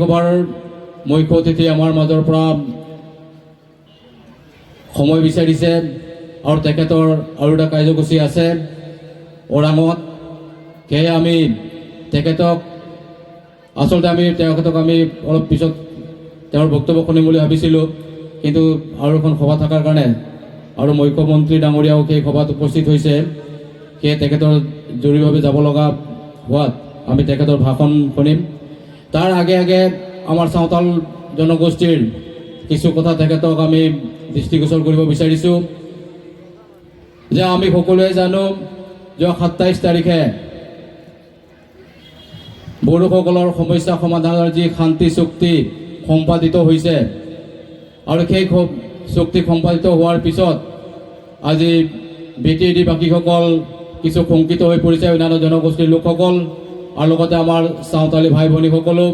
সভাৰ মুখ্য অতিথি আমাৰ মাজৰ পৰা সময় বিচাৰিছে আৰু তেখেতৰ আৰু এটা কাৰ্যসূচী আছে ওৰাঙত। সেয়ে আমি তেখেতক আচলতে আমি তেখেতক আমি অলপ পিছত তেওঁৰ বক্তব্য শুনিম বুলি ভাবিছিলোঁ, কিন্তু আৰু এখন সভা থকাৰ কাৰণে আৰু মুখ্যমন্ত্ৰী ডাঙৰীয়াও সেই সভাত উপস্থিত হৈছে, সেয়ে তেখেতৰ জৰুৰীভাৱে যাব লগা হোৱাত আমি তেখেতৰ ভাষণ শুনিম। তাৰ আগে আগে আমাৰ চাওতাল জনগোষ্ঠীৰ কিছু কথা তেখেতক আমি দৃষ্টিগোচৰ কৰিব বিচাৰিছোঁ যে আমি সকলোৱে জানো, যোৱা 27 তাৰিখে বড়োসকলৰ সমস্যা সমাধানৰ যি শান্তি চুক্তি সম্পাদিত হৈছে আৰু সেই চুক্তি সম্পাদিত হোৱাৰ পিছত আজি বি টি ডি বাকীসকল কিছু শংকিত হৈ পৰিছে, অন্যান্য জনগোষ্ঠীৰ লোকসকল আৰু লগতে আমাৰ চাওতালী ভাই ভনীসকলো।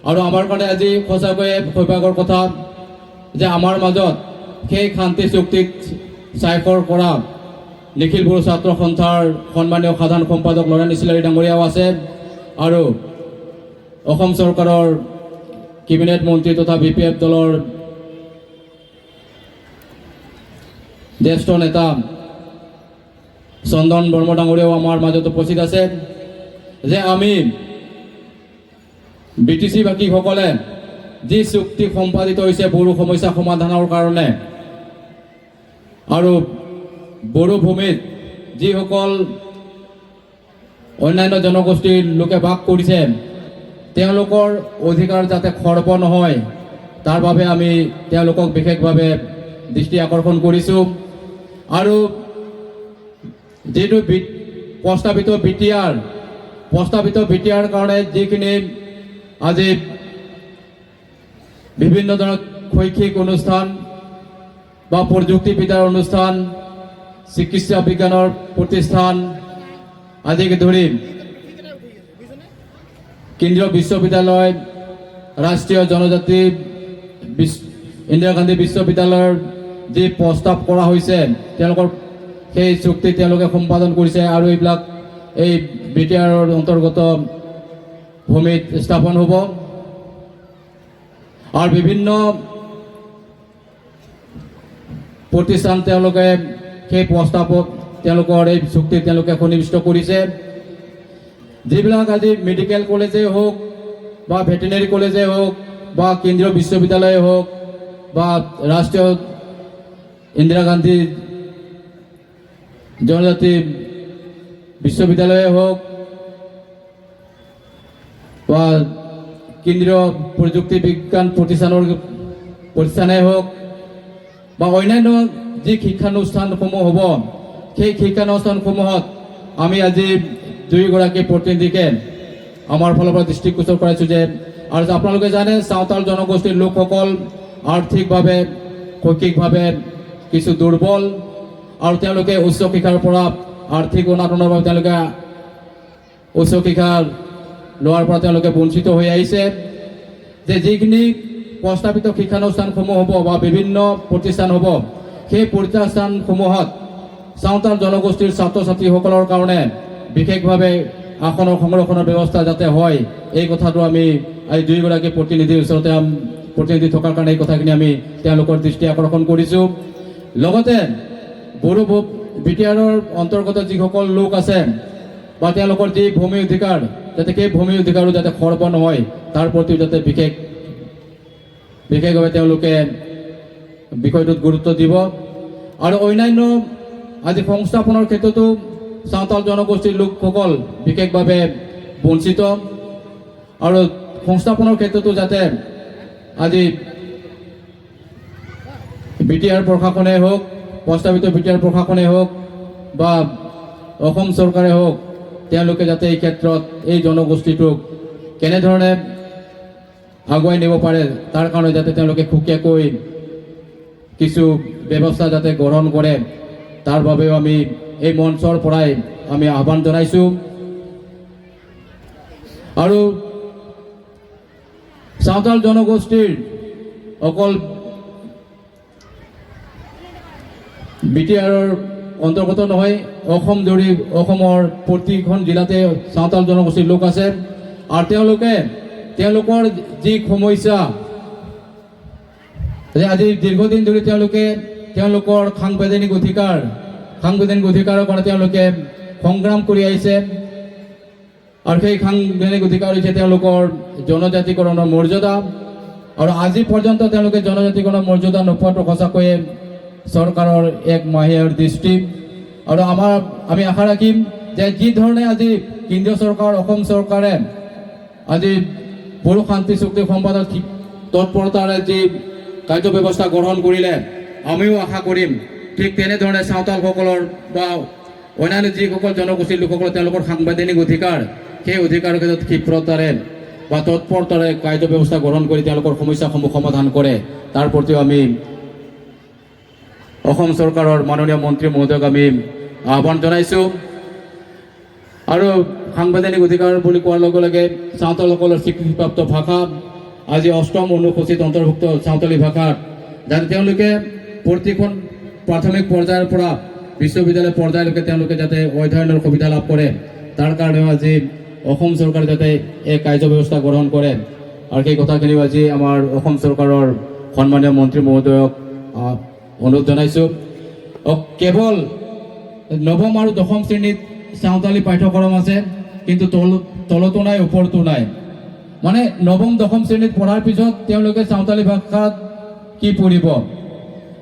আৰু আমাৰ কাৰণে আজি সঁচাকৈয়ে সৌভাগ্যৰ কথা যে আমাৰ মাজত সেই শান্তি চুক্তিত স্বাক্ষৰ কৰা নিখিল বড়ো ছাত্ৰ সন্থাৰ সন্মানীয় সাধাৰণ সম্পাদক লৰেণ ইছলাৰী ডাঙৰীয়াও আছে আৰু অসম চৰকাৰৰ কেবিনেট মন্ত্ৰী তথা বি পি এফ দলৰ জ্যেষ্ঠ নেতা চন্দন বৰ্ম ডাঙৰীয়াও আমাৰ মাজত উপস্থিত আছে। যে আমি বি টি চি বাকীসকলে যি চুক্তি সম্পাদিত হৈছে বড়ো সমস্যা সমাধানৰ কাৰণে আৰু বড়ো ভূমিত যিসকল অন্যান্য জনগোষ্ঠীৰ লোকে বাস কৰিছে, তেওঁলোকৰ অধিকাৰ যাতে খৰ্ব নহয়, তাৰ বাবে আমি তেওঁলোকক বিশেষভাৱে দৃষ্টি আকৰ্ষণ কৰিছোঁ। আৰু যিটো প্ৰস্তাৱিত বি টি আৰ, প্ৰস্তাৱিত বি টি আৰ কাৰণে যিখিনি আজি বিভিন্ন ধৰণৰ শৈক্ষিক অনুষ্ঠান বা প্ৰযুক্তিবিদ্যাৰ অনুষ্ঠান, চিকিৎসা বিজ্ঞানৰ প্ৰতিষ্ঠান আদিকে ধৰি কেন্দ্ৰীয় বিশ্ববিদ্যালয়, ৰাষ্ট্ৰীয় জনজাতি ইন্দিৰা গান্ধী বিশ্ববিদ্যালয়ৰ যি প্ৰস্তাৱ কৰা হৈছে, তেওঁলোকৰ সেই চুক্তি তেওঁলোকে সম্পাদন কৰিছে আৰু এইবিলাক এই বি টি আৰৰ অন্তৰ্গত ভূমিত স্থাপন হ'ব। আৰু বিভিন্ন প্ৰতিষ্ঠান তেওঁলোকে সেই প্ৰস্তাৱত তেওঁলোকৰ এই চুক্তি তেওঁলোকে সন্নিৱিষ্ট কৰিছে। যিবিলাক আজি মেডিকেল কলেজেই হওক বা ভেটেনেৰী কলেজেই হওক বা কেন্দ্ৰীয় বিশ্ববিদ্যালয়ে হওক বা ৰাষ্ট্ৰীয় ইন্দিৰা গান্ধী জনজাতি বিশ্ববিদ্যালয়ে হওক বা কেন্দ্ৰীয় প্ৰযুক্তি বিজ্ঞান প্ৰতিষ্ঠানেই হওক বা অন্যান্য যি শিক্ষানুষ্ঠানসমূহ হ'ব, সেই শিক্ষানুষ্ঠানসমূহত আমি আজি দুয়োগৰাকী প্ৰতিনিধিকে আমাৰ ফালৰ পৰা দৃষ্টিগোচৰ কৰাইছোঁ যে আৰু আপোনালোকে জানে, চাওতাল জনগোষ্ঠীৰ লোকসকল আৰ্থিকভাৱে, শৈক্ষিকভাৱে কিছু দুৰ্বল আৰু তেওঁলোকে উচ্চ শিক্ষাৰ পৰা আৰ্থিক অনাটনৰ বাবে তেওঁলোকে উচ্চ শিক্ষা লোৱাৰ পৰা তেওঁলোকে বঞ্চিত হৈ আহিছে। যে যিখিনি প্ৰস্তাৱিত শিক্ষানুষ্ঠানসমূহ হ'ব বা বিভিন্ন প্ৰতিষ্ঠান হ'ব, সেই প্ৰতিষ্ঠানসমূহত চাওতাল জনগোষ্ঠীৰ ছাত্ৰ ছাত্ৰীসকলৰ কাৰণে বিশেষভাৱে আসনৰ সংৰক্ষণৰ ব্যৱস্থা যাতে হয়, এই কথাটো আমি আজি দুয়োগৰাকী প্ৰতিনিধিৰ ওচৰতে প্ৰতিনিধি থকাৰ কাৰণে এই কথাখিনি আমি তেওঁলোকৰ দৃষ্টি আকৰ্ষণ কৰিছোঁ। লগতে বড়ো বি টি আৰৰ অন্তৰ্গত যিসকল লোক আছে বা তেওঁলোকৰ যি ভূমি অধিকাৰ, যাতে সেই ভূমি অধিকাৰো যাতে খৰ্ব নহয়, তাৰ প্ৰতিও যাতে বিশেষভাৱে তেওঁলোকে বিষয়টোত গুৰুত্ব দিব। আৰু অন্যান্য আজি সংস্থাপনৰ ক্ষেত্ৰতো চাওতাল জনগোষ্ঠীৰ লোকসকল বিশেষভাৱে বঞ্চিত আৰু সংস্থাপনৰ ক্ষেত্ৰতো যাতে আজি বি টি আৰ প্ৰশাসনে হওক, প্ৰস্তাৱিত বি টি আৰ প্ৰশাসনে হওক বা অসম চৰকাৰে হওক, তেওঁলোকে যাতে এই ক্ষেত্ৰত এই জনগোষ্ঠীটোক কেনেধৰণে আগুৱাই নিব পাৰে, তাৰ কাৰণে যাতে তেওঁলোকে সুকীয়াকৈ কিছু ব্যৱস্থা যাতে গ্ৰহণ কৰে, তাৰ বাবেও আমি এই মঞ্চৰ পৰাই আমি আহ্বান জনাইছোঁ। আৰু চাওতাল জনগোষ্ঠীৰ অকল বি টি আৰৰ অন্তৰ্গত নহয়, অসম জুৰি অসমৰ প্ৰতিখন জিলাতে চাওতাল জনগোষ্ঠীৰ লোক আছে আৰু তেওঁলোকে তেওঁলোকৰ যি সমস্যা যে আজি দীৰ্ঘদিন ধৰি তেওঁলোকে তেওঁলোকৰ সাংবিধানিক অধিকাৰৰ কাৰণে তেওঁলোকে সংগ্ৰাম কৰি আহিছে আৰু সেই সাংবিধানিক অধিকাৰ হৈছে তেওঁলোকৰ জনজাতিকৰণৰ মৰ্যাদা আৰু আজি পৰ্যন্ত তেওঁলোকে জনজাতিকৰণৰ মৰ্যাদা নোপোৱাটো সঁচাকৈয়ে চৰকাৰৰ এক মাহীয়াৰ দৃষ্টি। আৰু আমি আশা ৰাখিম যে যি ধৰণে আজি কেন্দ্ৰীয় চৰকাৰ, অসম চৰকাৰে আজি বড়ো শান্তি চুক্তি সম্পাদক তৎপৰতাৰে যি কাৰ্য ব্যৱস্থা গ্ৰহণ কৰিলে, আমিও আশা কৰিম ঠিক তেনেধৰণে চাওতালসকলৰ বা অন্যান্য যিসকল জনগোষ্ঠীৰ লোকসকলৰ তেওঁলোকৰ সাংবিধানিক অধিকাৰ, সেই অধিকাৰৰ ক্ষেত্ৰত ক্ষিপ্ৰতাৰে বা তৎপৰতাৰে কাৰ্য ব্যৱস্থা গ্ৰহণ কৰি তেওঁলোকৰ সমস্যাসমূহ সমাধান কৰে। তাৰ প্ৰতিও আমি অসম চৰকাৰৰ মাননীয় মন্ত্ৰী মহোদয়ক আমি আহ্বান জনাইছোঁ। আৰু সাংবিধানিক অধিকাৰ বুলি কোৱাৰ লগে লগে চাওতালসকলৰ স্বীকৃতিপ্ৰাপ্ত ভাষা আজি অষ্টম অনুসূচীত অন্তৰ্ভুক্ত চাওতালী ভাষাত যাতে তেওঁলোকে প্ৰতিখন প্ৰাথমিক পৰ্যায়ৰ পৰা বিশ্ববিদ্যালয় পৰ্যায়লৈকে তেওঁলোকে যাতে অধ্যয়নৰ সুবিধা লাভ কৰে, তাৰ কাৰণেও আজি অসম চৰকাৰে যাতে এক কাৰ্য ব্যৱস্থা গ্ৰহণ কৰে আৰু সেই কথাখিনিও আজি আমাৰ অসম চৰকাৰৰ সন্মানীয় মন্ত্ৰী মহোদয়ক অনুৰোধ জনাইছোঁ। কেৱল নৱম আৰু দশম শ্ৰেণীত চাওতালী পাঠ্যক্ৰম আছে, কিন্তু তলতো নাই, ওপৰতো নাই। মানে নৱম দশম শ্ৰেণীত পঢ়াৰ পিছত তেওঁলোকে চাওতালী ভাষাত কি পঢ়িব?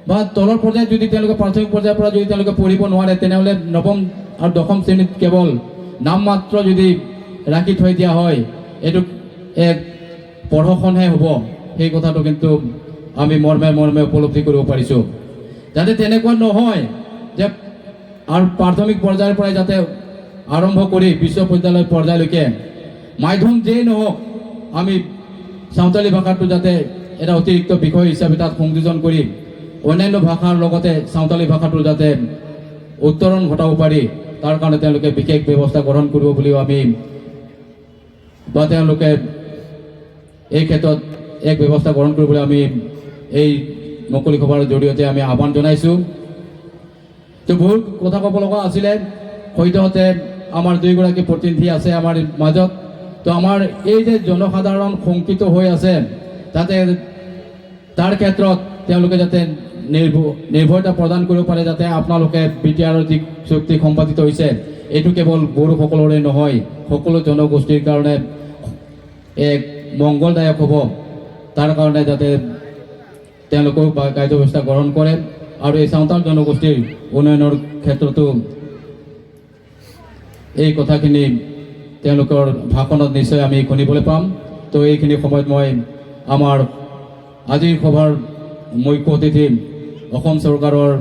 বা তলৰ পৰ্যায়ত যদি তেওঁলোকে প্ৰাথমিক পৰ্যায়ৰ পৰা যদি তেওঁলোকে পঢ়িব নোৱাৰে, তেনেহ'লে নৱম আৰু দশম শ্ৰেণীত কেৱল নামমাত্ৰ যদি ৰাখি থৈ দিয়া হয়, এইটো এক প্ৰহসনহে হ'ব। সেই কথাটো কিন্তু আমি মৰ্মে মৰ্মে উপলব্ধি কৰিব পাৰিছোঁ, যাতে তেনেকুৱা নহয় যে আৰু প্ৰাথমিক পৰ্যায়ৰ পৰাই যাতে আৰম্ভ কৰি বিশ্ববিদ্যালয় পৰ্যায়লৈকে মাধ্যম যিয়েই নহওক, আমি চাওতালী ভাষাটো যাতে এটা অতিৰিক্ত বিষয় হিচাপে তাত সংযোজন কৰি অন্যান্য ভাষাৰ লগতে চাওতালী ভাষাটো যাতে উত্তৰণ ঘটাব পাৰি, তাৰ কাৰণে তেওঁলোকে বিশেষ ব্যৱস্থা গ্ৰহণ কৰিব বুলিও আমি বা তেওঁলোকে এই ক্ষেত্ৰত এক ব্যৱস্থা গ্ৰহণ কৰিবলৈ আমি এই মুকলি সভাৰ জৰিয়তে আমি আহ্বান জনাইছোঁ। তো বহুত কথা ক'ব লগা আছিলে, সদ্যহতে আমাৰ দুয়োগৰাকী প্ৰতিনিধি আছে আমাৰ মাজত। তো আমাৰ এই যে জনসাধাৰণ শংকিত হৈ আছে, তাতে তাৰ ক্ষেত্ৰত তেওঁলোকে যাতে নিৰ্ভৰতা প্ৰদান কৰিব পাৰে, যাতে আপোনালোকে বিটিআৰৰ যি চুক্তি সম্পাদিত হৈছে, এইটো কেৱল বড়োসকলৰে নহয়, সকলো জনগোষ্ঠীৰ কাৰণে এক মংগলদায়ক হ'ব, তাৰ কাৰণে যাতে তেওঁলোকেও কাৰ্য ব্যৱস্থা গ্ৰহণ কৰে আৰু এই চাওতাল জনগোষ্ঠীৰ উন্নয়নৰ ক্ষেত্ৰতো এই কথাখিনি তেওঁলোকৰ ভাষণত নিশ্চয় আমি শুনিবলৈ পাম। তো এইখিনি সময়ত মই আমাৰ আজিৰ সভাৰ মুখ্য অতিথি, অসম চৰকাৰৰ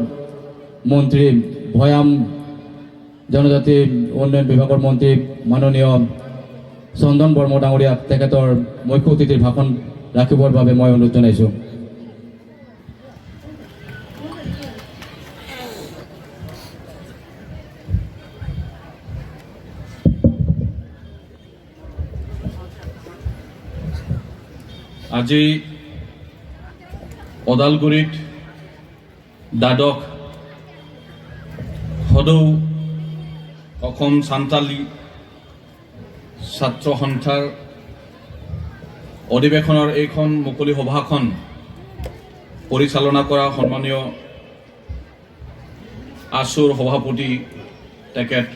মন্ত্ৰী, ভৈয়াম জনজাতি উন্নয়ন বিভাগৰ মন্ত্ৰী মাননীয় চন্দন বৰ্মা ডাঙৰীয়াক তেখেতৰ মুখ্য অতিথিৰ ভাষণ ৰাখিবৰ বাবে মই অনুৰোধ জনাইছোঁ। আজি ওদালগুৰিত দ্বাদশ সদৌ অসম চান্তালী ছাত্ৰ সন্থাৰ অধিৱেশনৰ এইখন মুকলি সভাখন পৰিচালনা কৰা সন্মানীয় আছুৰ সভাপতি তেখেত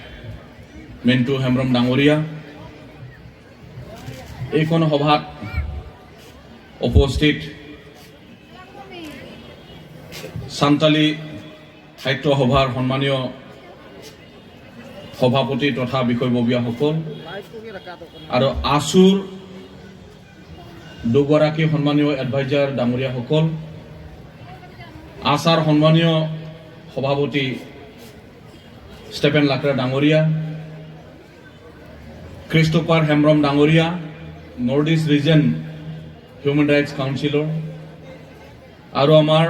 মিণ্টু হেমব্ৰম ডাঙৰীয়া, এইখন সভাত উপস্থিত চান্তালী সাহিত্য সভাৰ সন্মানীয় সভাপতি তথা বিষয়ববীয়াসকল আৰু আছুৰ দুগৰাকী সন্মানীয় এডভাইজাৰ ডাঙৰীয়াসকল, আছাৰ সন্মানীয় সভাপতি ষ্টেফেন লাকৰা ডাঙৰীয়া, খ্ৰীষ্টোফাৰ হেমব্ৰম ডাঙৰীয়া, north east region human rights councillor আৰু আমাৰ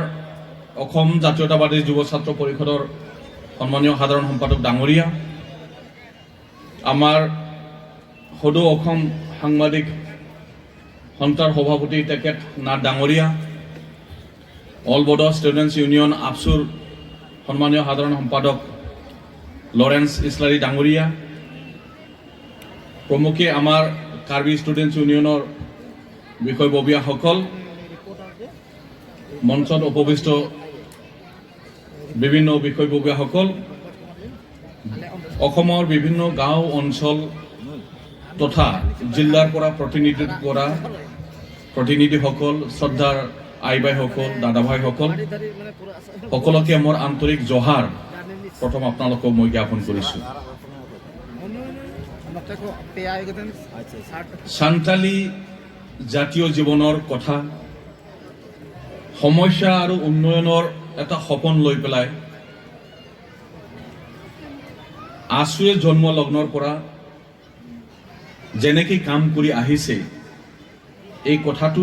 অসম জাতীয়তাবাদী যুৱ ছাত্ৰ পৰিষদৰ সন্মানীয় সাধাৰণ সম্পাদক ডাঙৰীয়া, আমাৰ সদৌ অসম সাংবাদিক সন্থাৰ সভাপতি তেখেত নাথ ডাঙৰীয়া, অল বড়ো ষ্টুডেণ্টছ ইউনিয়ন আবছুৰ সন্মানীয় সাধাৰণ সম্পাদক লৰেন্স ইছলাৰী ডাঙৰীয়া প্ৰমুখে, আমাৰ কাৰ্বি ষ্টুডেণ্টছ ইউনিয়নৰ বিষয়ববীয়াসকল, মঞ্চত উপবিষ্ট বিভিন্ন বিষয়ববীয়াসকল, অসমৰ বিভিন্ন গাঁও অঞ্চল তথা জিলাৰ পৰা প্ৰতিনিধিত্ব কৰা প্ৰতিনিধিসকল, শ্ৰদ্ধাৰ আই বাইসকল, দাদা ভাইসকল, সকলোকে মোৰ আন্তৰিক জহাৰ প্ৰথম আপোনালোকক মই জ্ঞাপন কৰিছোঁ। চান্তালী জাতীয় জীৱনৰ কথা, সমস্যা আৰু উন্নয়নৰ এটা সপোন লৈ পেলাই আছুৱে জন্ম লগ্নৰ পৰা যেনেকৈ কাম কৰি আহিছে, এই কথাটো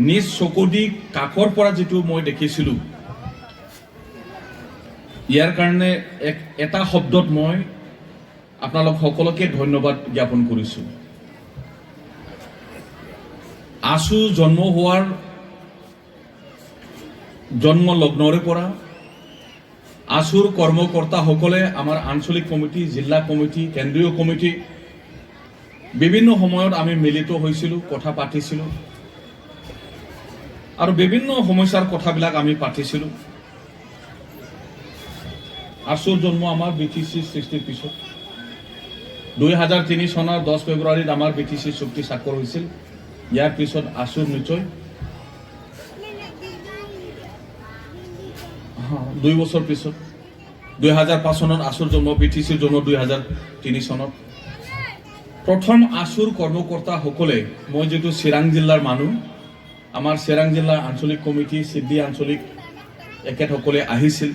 নিজ চকু দি কাষৰ পৰা যিটো মই দেখিছিলোঁ, ইয়াৰ কাৰণে এটা শব্দত মই আপোনালোক সকলোকে ধন্যবাদ জ্ঞাপন কৰিছোঁ। আছু জন্ম হোৱাৰ জন্ম লগ্নৰে পৰা আছুৰ কৰ্মকৰ্তাসকলে আমাৰ আঞ্চলিক কমিটি, জিলা কমিটি, কেন্দ্ৰীয় কমিটি বিভিন্ন সময়ত আমি মিলিত হৈছিলোঁ, কথা পাতিছিলোঁ আৰু বিভিন্ন সমস্যাৰ কথাবিলাক আমি পাতিছিলোঁ। আছুৰ জন্ম আমাৰ বিটিচি সৃষ্টিৰ পিছত 2003 চনৰ 10 ফেব্ৰুৱাৰীত আমাৰ বিটিচি চুক্তি স্বাক্ষৰ হৈছিল। ইয়াৰ পিছত আছুৰ নিশ্চয় 2 বছৰ পিছত 2005 চনত আছুৰ জন্ম, বিটিচিৰ জন্ম 2003 চনত। প্ৰথম আছুৰ কৰ্মকৰ্তাসকলে, মই যিটো চিৰাং জিলাৰ মানুহ, আমাৰ চিৰাং জিলাৰ আঞ্চলিক কমিটি, সিদ্ধি আঞ্চলিক এখেতসকলে আহিছিল।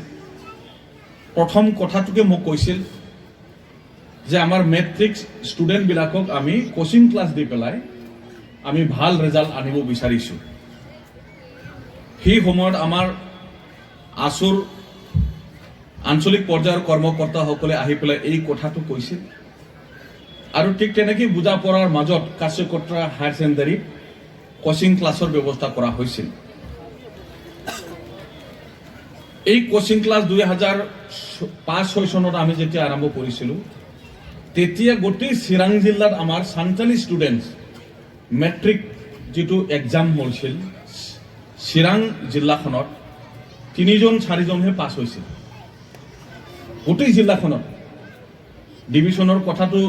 প্ৰথম কথাটোকে মোক কৈছিল যে আমাৰ মেট্ৰিক ষ্টুডেণ্টবিলাকক আমি কোচিং ক্লাছ দি পেলাই আমি ভাল ৰেজাল্ট আনিব বিচাৰিছোঁ। সেই সময়ত আমাৰ আছুৰ আঞ্চলিক পৰ্যায়ৰ কৰ্মকৰ্তাসকলে আহি পেলাই এই কথাটো কৈছিল আৰু ঠিক তেনেকৈ বুজা পৰাৰ মাজত কাচিকটৰা হায়াৰ ছেকেণ্ডাৰীত কোচিং ক্লাছৰ ব্যৱস্থা কৰা হৈছিল। এই কোচিং ক্লাছ 2005-6 চনত আমি যেতিয়া আৰম্ভ কৰিছিলোঁ, তেতিয়া গোটেই চিৰাং জিলাত আমাৰ চান্তালী ষ্টুডেণ্টছ মেট্ৰিক যিটো এক্সাম হৈছিল, চিৰাং জিলাখনত 3জন 4জনহে পাছ হৈছিল গোটেই জিলাখনত। ডিভিশ্যনৰ কথাটো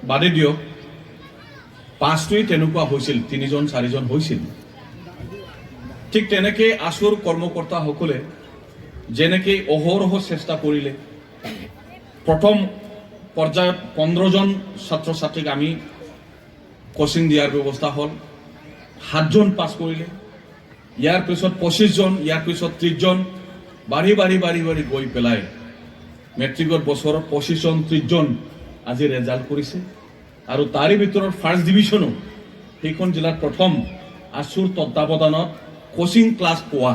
বাদে দিয়ক, পাছটোৱেই তেনেকুৱা হৈছিল, 3জন 4জন হৈছিল। ঠিক তেনেকৈ আছুৰ কৰ্মকৰ্তাসকলে যেনেকৈ অহৰহ চেষ্টা কৰিলে, প্ৰথম পৰ্যায়ত 15জন ছাত্ৰ ছাত্ৰীক আমি কোচিং দিয়াৰ ব্যৱস্থা হ'ল, 7জন পাছ কৰিলে। ইয়াৰ পিছত 25জন, ইয়াৰ পিছত 30জন, বাঢ়ি বাঢ়ি বাঢ়ি বাঢ়ি গৈ পেলাই মেট্ৰিকত বছৰত 25জন 30জন আজি ৰেজাল্ট কৰিছে। আৰু তাৰে ভিতৰত ফাৰ্ষ্ট ডিভিশ্যনো সেইখন জিলাত প্ৰথম আছুৰ তত্বাৱধানত কোচিং ক্লাছ পোৱা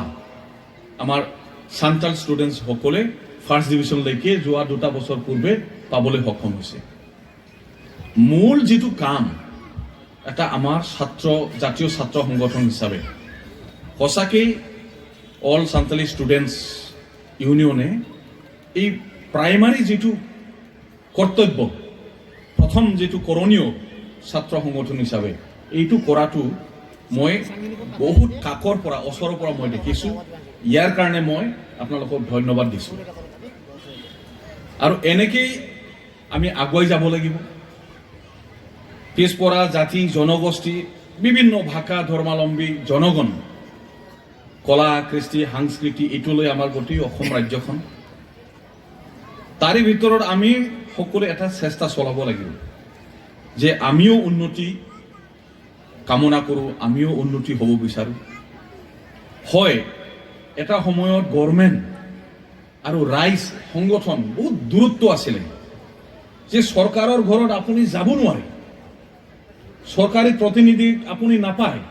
আমাৰ চান্তাল ষ্টুডেণ্টছসকলে ফাৰ্ষ্ট ডিভিশ্যনলৈকে যোৱা 2টা বছৰ পূৰ্বে পাবলৈ সক্ষম হৈছে। মূল যিটো কাম এটা আমাৰ ছাত্ৰ জাতীয় ছাত্ৰ সংগঠন হিচাপে সঁচাকেই অল চান্তালী ষ্টুডেণ্টছ ইউনিয়নে এই প্ৰাইমাৰী যিটো কৰ্তব্য, প্ৰথম যিটো কৰণীয় ছাত্ৰ সংগঠন হিচাপে এইটো কৰাটো মই বহুত কাষৰ পৰা, ওচৰৰ পৰা মই দেখিছোঁ। ইয়াৰ কাৰণে মই আপোনালোকক ধন্যবাদ দিছোঁ। আৰু এনেকেই আমি আগুৱাই যাব লাগিব। পিছপৰা জাতি জনগোষ্ঠী, বিভিন্ন ভাষা ধৰ্মাৱলম্বী জনগণ, কলা কৃষ্টি সাংস্কৃতি এইটো লৈ আমাৰ গোটেই অসম ৰাজ্যখন, তাৰে ভিতৰত আমি সকলোৱে এটা চেষ্টা চলাব লাগিব যে আমিও উন্নতি কামনা কৰোঁ, আমিও উন্নতি হ'ব বিচাৰোঁ। হয়, এটা সময়ত গভৰ্ণমেণ্ট আৰু ৰাইজ সংগঠন বহুত দূৰত্ব আছিলে যে চৰকাৰৰ ঘৰত আপুনি যাব নোৱাৰে, চৰকাৰী প্ৰতিনিধি আপুনি নাপায়,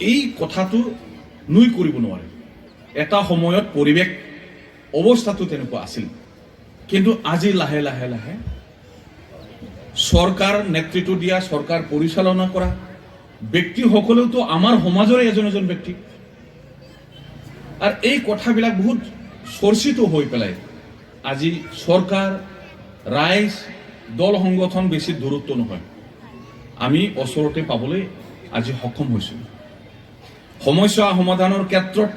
এই কথাটো নুই কৰিব নোৱাৰে। এটা সময়ত পৰিৱেশ অৱস্থাটো তেনেকুৱা আছিল। কিন্তু আজি লাহে লাহে লাহে চৰকাৰ নেতৃত্ব দিয়া, চৰকাৰ পৰিচালনা কৰা ব্যক্তিসকলেওতো আমাৰ সমাজৰে এজন এজন ব্যক্তি, আৰু এই কথাবিলাক বহুত চৰ্চিত হৈ পেলাই আজি চৰকাৰ, ৰাইজ, দল সংগঠন বেছি দূৰত্ব নহয়, আমি ওচৰতে পাবলৈ আজি সক্ষম হৈছোঁ। সমস্যা সমাধানৰ ক্ষেত্ৰত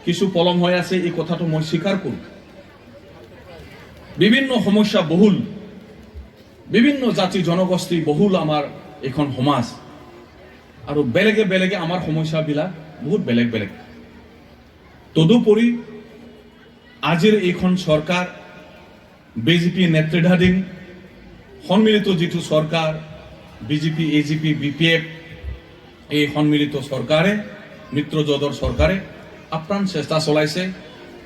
কিছু পলম হৈ আছে, এই কথাটো মই স্বীকাৰ কৰোঁ। বিভিন্ন সমস্যা বহুল, বিভিন্ন জাতি জনগোষ্ঠী বহুল আমাৰ এইখন সমাজ আৰু বেলেগে বেলেগে আমাৰ সমস্যাবিলাক বহুত বেলেগ বেলেগ। তদুপৰি আজিৰ এইখন চৰকাৰ, বিজেপি নেতৃত্বাধীন সন্মিলিত যিটো চৰকাৰ, বিজেপি, এজিপি, বিপিএফ, এই সন্মিলিত চৰকাৰে, মিত্ৰজোঁটৰ চৰকাৰে আপ্ৰাণ চেষ্টা চলাইছে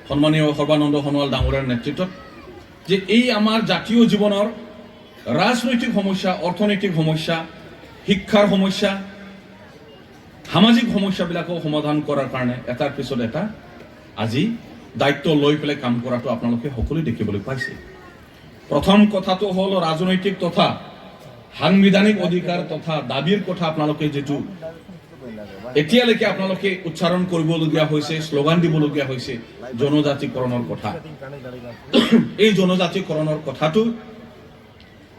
সন্মানীয় সৰ্বানন্দ সোণোৱাল ডাঙৰীয়াৰ নেতৃত্বত যে এই আমাৰ জাতীয় জীৱনৰ ৰাজনৈতিক সমস্যা, অৰ্থনৈতিক সমস্যা, শিক্ষাৰ সমস্যা, সামাজিক সমস্যাবিলাকো সমাধান কৰাৰ কাৰণে এটাৰ পিছত এটা আজি দায়িত্ব লৈ পেলাই কাম কৰাটো আপোনালোকে সকলোৱে দেখিবলৈ পাইছে। প্ৰথম কথাটো হ'ল ৰাজনৈতিক তথা সাংবিধানিক অধিকাৰ তথা দাবীৰ কথা আপোনালোকে যিটো এতিয়ালৈকে আপোনালোকে উচ্চাৰণ কৰিবলগীয়া হৈছে, শ্লোগান দিবলগীয়া হৈছে জনজাতিকৰণৰ কথা। এই জনজাতিকৰণৰ কথাটো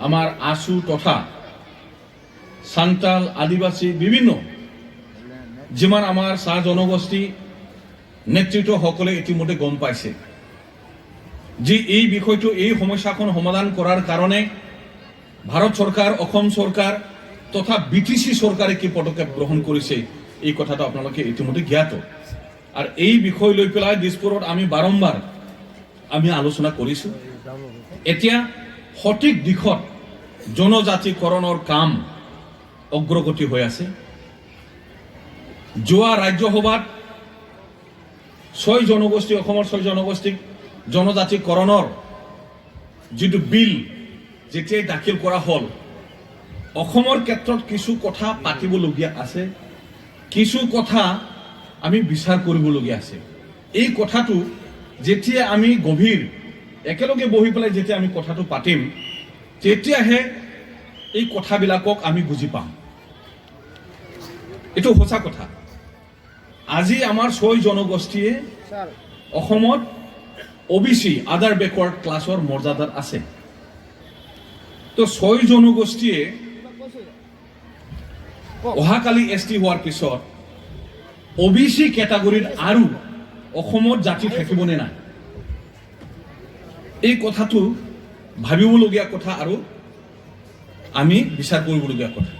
আমাৰ আছু তথা চান্তাল, আদিবাসী, বিভিন্ন যিমান আমাৰ চাহ জনগোষ্ঠী নেতৃত্বসকলে ইতিমধ্যে গম পাইছে যে এই বিষয়টো, এই সমস্যাখন সমাধান কৰাৰ কাৰণে ভাৰত চৰকাৰ, অসম চৰকাৰ তথা বিটিচি চৰকাৰে কি পদক্ষেপ গ্ৰহণ কৰিছে, এই কথাটো আপোনালোকে ইতিমধ্যে জ্ঞাত। আৰু এই বিষয় লৈ পেলাই দিছপুৰত আমি বাৰম্বাৰ আমি আলোচনা কৰিছোঁ। এতিয়া সঠিক দিশত জনজাতিকৰণৰ কাম অগ্ৰগতি হৈ আছে। যোৱা ৰাজ্যসভাত ছয় জনগোষ্ঠী, অসমৰ ছয় জনগোষ্ঠীক জনজাতিকৰণৰ যিটো বিল যেতিয়াই দাখিল কৰা হ'ল, অসমৰ ক্ষেত্ৰত কিছু কথা পাতিবলগীয়া আছে, কিছু কথা আমি বিচাৰ কৰিবলগীয়া আছে। এই কথাটো যেতিয়া আমি গভীৰ একেলগে বহি পেলাই যেতিয়া আমি কথাটো পাতিম, তেতিয়াহে এই কথাবিলাকক আমি বুজি পাম। এইটো সঁচা কথা। আজি আমাৰ ছয় জনগোষ্ঠীয়ে অসমত অ' বি চি, আদাৰ বেকৱাৰ্ড ক্লাছৰ মৰ্যাদাত আছে। তো ছয় জনগোষ্ঠীয়ে অহাকালি এছ টি হোৱাৰ পিছত অ' বি চি কেটাগৰীত আৰু অসমত জাতি থাকিবনে নাই, এই কথাটো ভাবিবলগীয়া কথা আৰু আমি বিচাৰ কৰিবলগীয়া কথা।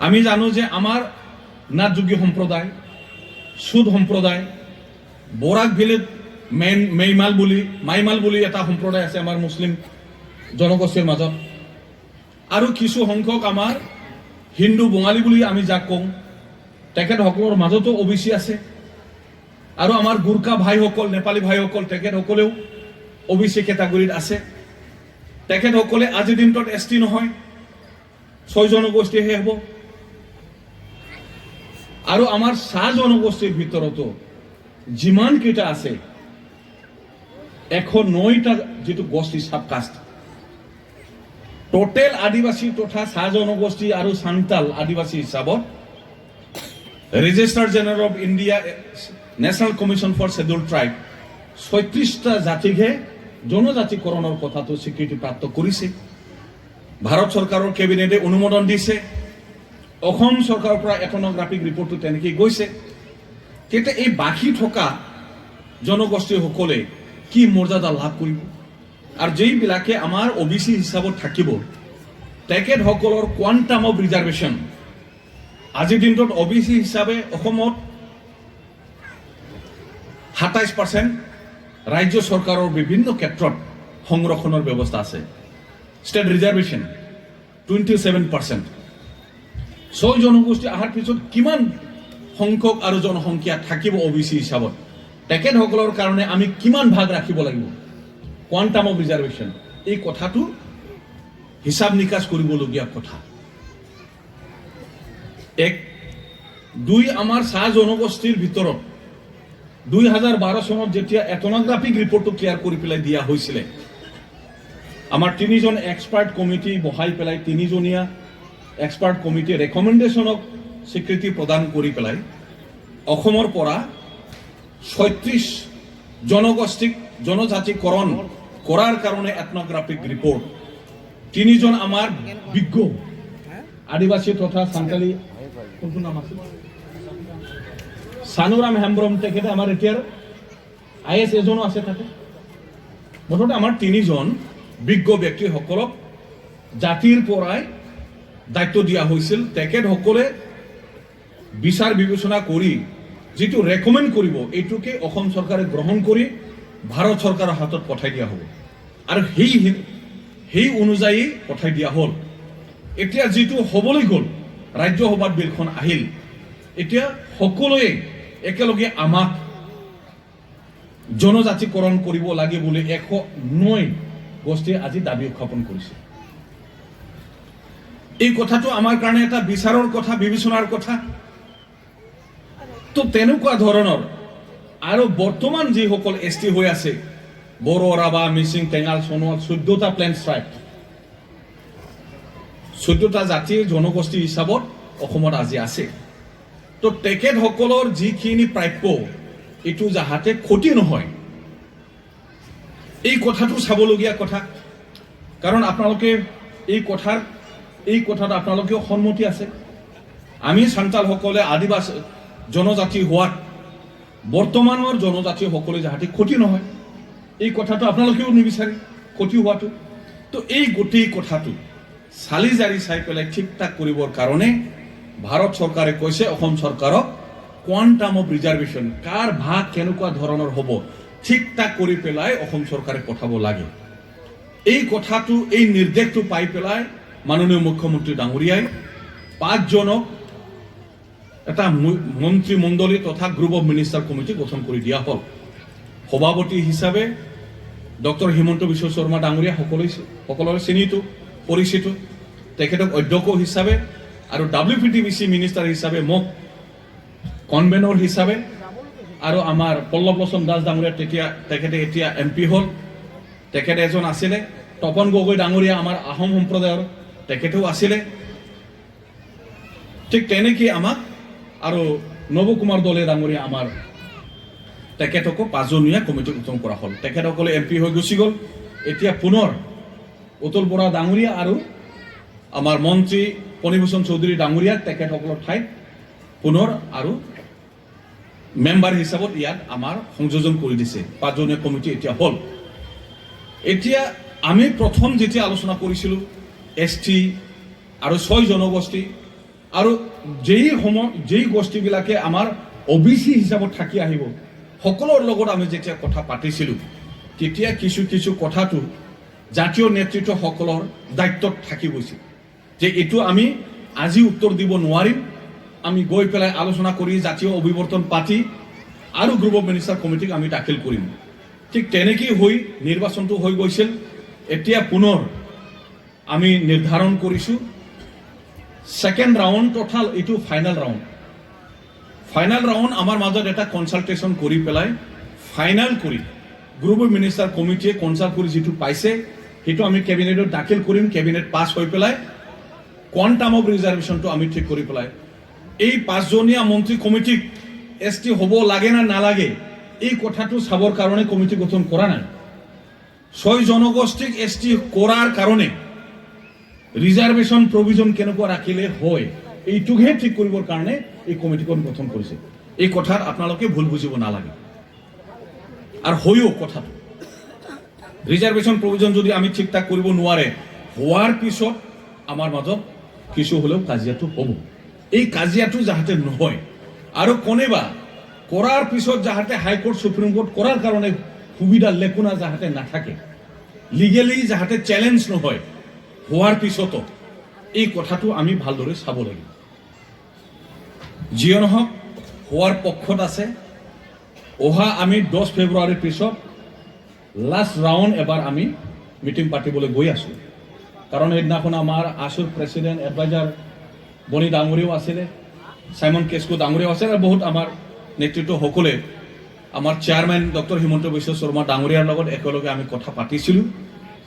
আমি জানো যে আমাৰ নাথযোগী সম্প্ৰদায়, সুদ সম্প্ৰদায়, বৰাক ভেলীত মেইন মেইমাল বুলি, মাইমাল বুলি এটা সম্প্ৰদায় আছে আমাৰ মুছলিম জনগোষ্ঠীৰ মাজত, আৰু কিছু সংখ্যক আমাৰ হিন্দু বঙালী বুলি আমি যাক কওঁ, তেখেতসকলৰ মাজতো অ' বি চি আছে। আৰু আমাৰ গোৰ্খা ভাইসকল, নেপালী ভাইসকল, তেখেতসকলেও অ' বি চি কেটাগৰীত আছে। তেখেতসকলে আজিৰ দিনটোত এছ টি নহয়, ছয় জনগোষ্ঠীহে হ'ব। আৰু আমাৰ চাহ জনগোষ্ঠীৰ ভিতৰতো যিমান কেইটা আছে, 109টা যিটো গোষ্ঠী, চাব কাষ্ট, টোটেল আদিবাসী তথা চাহ জনগোষ্ঠী আৰু চান্তাল আদিবাসী হিচাপত Registrar General of India, National Commission for Schedule Tribe 36টা জাতিকহে জনজাতিকৰণৰ কথাটো স্বীকৃতিপ্ৰাপ্ত কৰিছে। ভাৰত চৰকাৰৰ কেবিনেটে অনুমোদন দিছে। অসম চৰকাৰৰ পৰা এথনগ্ৰাফিক ৰিপৰ্টটো তেনেকৈ গৈছে। তেতিয়া এই বাকী থকা জনগোষ্ঠীসকলে কি মৰ্যাদা লাভ কৰিব? আৰু যিবিলাকে আমাৰ অ' বি চি হিচাপত থাকিব, তেখেতসকলৰ কোৱাণ্টাম অফ ৰিজাৰ্ভেশ্যন, আজিৰ দিনটোত অ' বি চি হিচাপে অসমত 27% ৰাজ্য চৰকাৰৰ বিভিন্ন ক্ষেত্ৰত সংৰক্ষণৰ ব্যৱস্থা আছে, ষ্টেট ৰিজাৰ্ভেশ্যন 27%। ছয় জনগোষ্ঠী অহাৰ পিছত কিমান সংখ্যক আৰু জনসংখ্যা থাকিব অ' বি চি হিচাপত, তেখেতসকলৰ কাৰণে আমি কিমান ভাগ ৰাখিব লাগিব কোৱাণ্টাম অফ ৰিজাৰ্ভেশ্যন, এই কথাটো হিচাপ নিকাচ কৰিবলগীয়া কথা। এক, দুই, আমাৰ চাহ জনগোষ্ঠীৰ ভিতৰত 2012 চনত যেতিয়া এথনগ্ৰাফিক ৰিপৰ্টটো ক্লিয়াৰ কৰি পেলাই দিয়া হৈছিলে, আমাৰ তিনিজন এক্সপাৰ্ট কমিটি বহাই পেলাই, তিনিজনীয়া এক্সপাৰ্ট কমিটিয়ে ৰেকমেণ্ডেশ্যনক স্বীকৃতি প্ৰদান কৰি পেলাই অসমৰ পৰা 36 জনগোষ্ঠীক জনজাতিকৰণ কৰাৰ কাৰণে এথনগ্ৰাফিক ৰিপৰ্ট তিনিজন আমাৰ বিজ্ঞ আদিবাসী তথা চান্তালী কোনটো নাম আছিল, চানুৰাম হেমব্ৰম, তেখেতে আমাৰ এতিয়াৰ I S এজনো আছে তাতে। মুঠতে আমাৰ তিনিজন বিজ্ঞ ব্যক্তিসকলক জাতিৰ পৰাই দায়িত্ব দিয়া হৈছিল। তেখেতসকলে বিচাৰ বিবেচনা কৰি যিটো ৰেকমেণ্ড কৰিব, এইটোকে অসম চৰকাৰে গ্ৰহণ কৰি ভাৰত চৰকাৰৰ হাতত পঠাই দিয়া হ'ব আৰু সেই অনুযায়ী পঠাই দিয়া হ'ল। এতিয়া যিটো হ'বলৈ গ'ল, ৰাজ্যসভাত বিলখন আহিল। এতিয়া সকলোৱে একেলগে আমাক জনজাতিকৰণ কৰিব লাগে বুলি 109 গোষ্ঠীয়ে আজি দাবী উত্থাপন কৰিছে। এই কথাটো আমাৰ কাৰণে এটা বিচাৰৰ কথা, বিবেচনাৰ কথা। তো তেনেকুৱা ধৰণৰ আৰু বৰ্তমান যিসকল এছ টি হৈ আছে, বড়ো, ৰাভা, মিচিং, টেঙাল, সোণোৱাল, 14টা প্লেন ট্ৰাইব, 14টা জাতিৰ জনগোষ্ঠী হিচাপত অসমত আজি আছে। তো তেখেতসকলৰ যিখিনি প্ৰাপ্য, এইটো যাহাতে ক্ষতি নহয়, এই কথাটো চাবলগীয়া কথা। কাৰণ আপোনালোকে এই কথাত আপোনালোকেও সন্মতি আছে। আমি চান্তালসকলে আদিবাসী জনজাতি হোৱাত বৰ্তমানৰ জনজাতিসকলে যাহাতে ক্ষতি নহয়, এই কথাটো আপোনালোকেও নিবিচাৰে ক্ষতি হোৱাটো। তো এই গোটেই কথাটো চালি জাৰি চাই পেলাই ঠিক ঠাক কৰিবৰ কাৰণে ভাৰত চৰকাৰে কৈছে অসম চৰকাৰক, কোৱাণ্টাম অফ ৰিজাৰ্ভেশ্যন, কাৰ ভাগ কেনেকুৱা ধৰণৰ হ'ব, ঠিক ঠাক কৰি পেলাই অসম চৰকাৰে পঠাব লাগে। এই কথাটো, এই নিৰ্দেশটো পাই পেলাই মাননীয় মুখ্যমন্ত্ৰী ডাঙৰীয়াই পাঁচজনক এটা মন্ত্ৰীমণ্ডলী তথা গ্ৰুপ অফ মিনিষ্টাৰ কমিটি গঠন কৰি দিয়া হ'ল। সভাপতি হিচাপে ডক্টৰ হিমন্ত বিশ্ব শৰ্মা ডাঙৰীয়া, সকলোৱে সকলোৰে চিনিত পৰিচিত, তেখেতক অধ্যক্ষ হিচাপে আৰু W P T B C minister হিচাপে মোক কনভেনৰ হিচাপে আৰু আমাৰ পল্লৱ লোচন দাস ডাঙৰীয়া, তেতিয়া তেখেতে এতিয়া এম পি হ'ল, তেখেতে এজন আছিলে। তপন গগৈ ডাঙৰীয়া আমাৰ আহোম সম্প্ৰদায়ৰ, তেখেতেও আছিলে। ঠিক তেনেকৈ আমাক আৰু নৱ কুমাৰ দলে ডাঙৰীয়া আমাৰ, তেখেতকো পাঁচজনীয়া কমিটি গঠন কৰা হ'ল। তেখেতসকলে এম পি হৈ গুচি গ'ল। এতিয়া পুনৰ অতুল বৰা ডাঙৰীয়া আৰু আমাৰ মন্ত্ৰী ফণীভূষণ চৌধুৰী ডাঙৰীয়াক তেখেতসকলৰ ঠাইত পুনৰ আৰু মেম্বাৰ হিচাপত ইয়াত আমাৰ সংযোজন কৰি দিছে। পাঁচজনীয়া কমিটি এতিয়া হ'ল। এতিয়া আমি প্ৰথম যেতিয়া আলোচনা কৰিছিলোঁ, এছ টি আৰু ছয় জনগোষ্ঠী আৰু যেই সময় যেই গোষ্ঠীবিলাকে আমাৰ অ' বি চি হিচাপত থাকি আহিব, সকলোৰ লগত আমি যেতিয়া কথা পাতিছিলোঁ, তেতিয়া কিছু কিছু কথাটো জাতীয় নেতৃত্বসকলৰ দায়িত্বত থাকি গৈছিল যে এইটো আমি আজি উত্তৰ দিব নোৱাৰিম, আমি গৈ পেলাই আলোচনা কৰি জাতীয় অভিৱৰ্তন পাতি আৰু গ্ৰুপ অফ মিনিষ্টাৰ কমিটিক আমি দাখিল কৰিম। ঠিক তেনেকেই হৈ নিৰ্বাচনটো হৈ গৈছিল। এতিয়া পুনৰ আমি নিৰ্ধাৰণ কৰিছোঁ ছেকেণ্ড ৰাউণ্ড তথা এইটো ফাইনেল ৰাউণ্ড। ফাইনেল ৰাউণ্ড আমাৰ মাজত এটা কনচালটেশ্যন কৰি পেলাই ফাইনেল কৰি গ্ৰুপ অফ মিনিষ্টাৰ কমিটিয়ে কনচাল্ট কৰি যিটো পাইছে, সেইটো আমি কেবিনেটত দাখিল কৰিম। কেবিনেট পাছ হৈ পেলাই কোৱাণ্টাম অফ ৰিজাৰ্ভেশ্যনটো আমি ঠিক কৰি পেলাই এই পাঁচজনীয়া মন্ত্ৰী কমিটিক এছ টি হ'ব লাগে না নালাগে, এই কথাটো চাবৰ কাৰণে কমিটি গঠন কৰা নাই। ছয় জনগোষ্ঠীক এছ টি কৰাৰ কাৰণে ৰিজাৰ্ভেশ্যন প্ৰভিজন কেনেকুৱা ৰাখিলে হয়, এইটোকহে ঠিক কৰিবৰ কাৰণে এই কমিটিখন গঠন কৰিছে। এই কথাত আপোনালোকে ভুল বুজিব নালাগে। আৰু হয়ো কথাটো, ৰিজাৰ্ভেশ্যন প্ৰভিজন যদি আমি ঠিক ঠাক কৰিব নোৱাৰে, হোৱাৰ পিছত আমাৰ মাজত কিছু হ'লেও কাজিয়াটো হ'ব। এই কাজিয়াটো যাতে নহয় আৰু কোনেবা কৰাৰ পিছত যাতে হাইকোৰ্ট, সুপ্ৰিম কোৰ্ট কৰাৰ কাৰণে সুবিধা লেকুনা যাতে নাথাকে, লিগেলি যাতে চেলেঞ্জ নহয় হোৱাৰ পিছতো, এই কথাটো আমি ভালদৰে চাব লাগিব। যিয়ে নহওক, হোৱাৰ পক্ষত আছে। অহা আমি 10 ফেব্ৰুৱাৰীৰ পিছত লাষ্ট ৰাউণ্ড এবাৰ আমি মিটিং পাতিবলৈ গৈ আছোঁ। কাৰণ সেইদিনাখন আমাৰ আছুৰ প্ৰেচিডেণ্ট এডভাইজাৰ বনি ডাঙৰীয়াও আছিলে, চাইমন কেস্কো ডাঙৰীয়াও আছিলে আৰু বহুত আমাৰ নেতৃত্বসকলে আমাৰ চেয়াৰমেন ডক্টৰ হিমন্ত বিশ্ব শৰ্মা ডাঙৰীয়াৰ লগত একেলগে আমি কথা পাতিছিলোঁ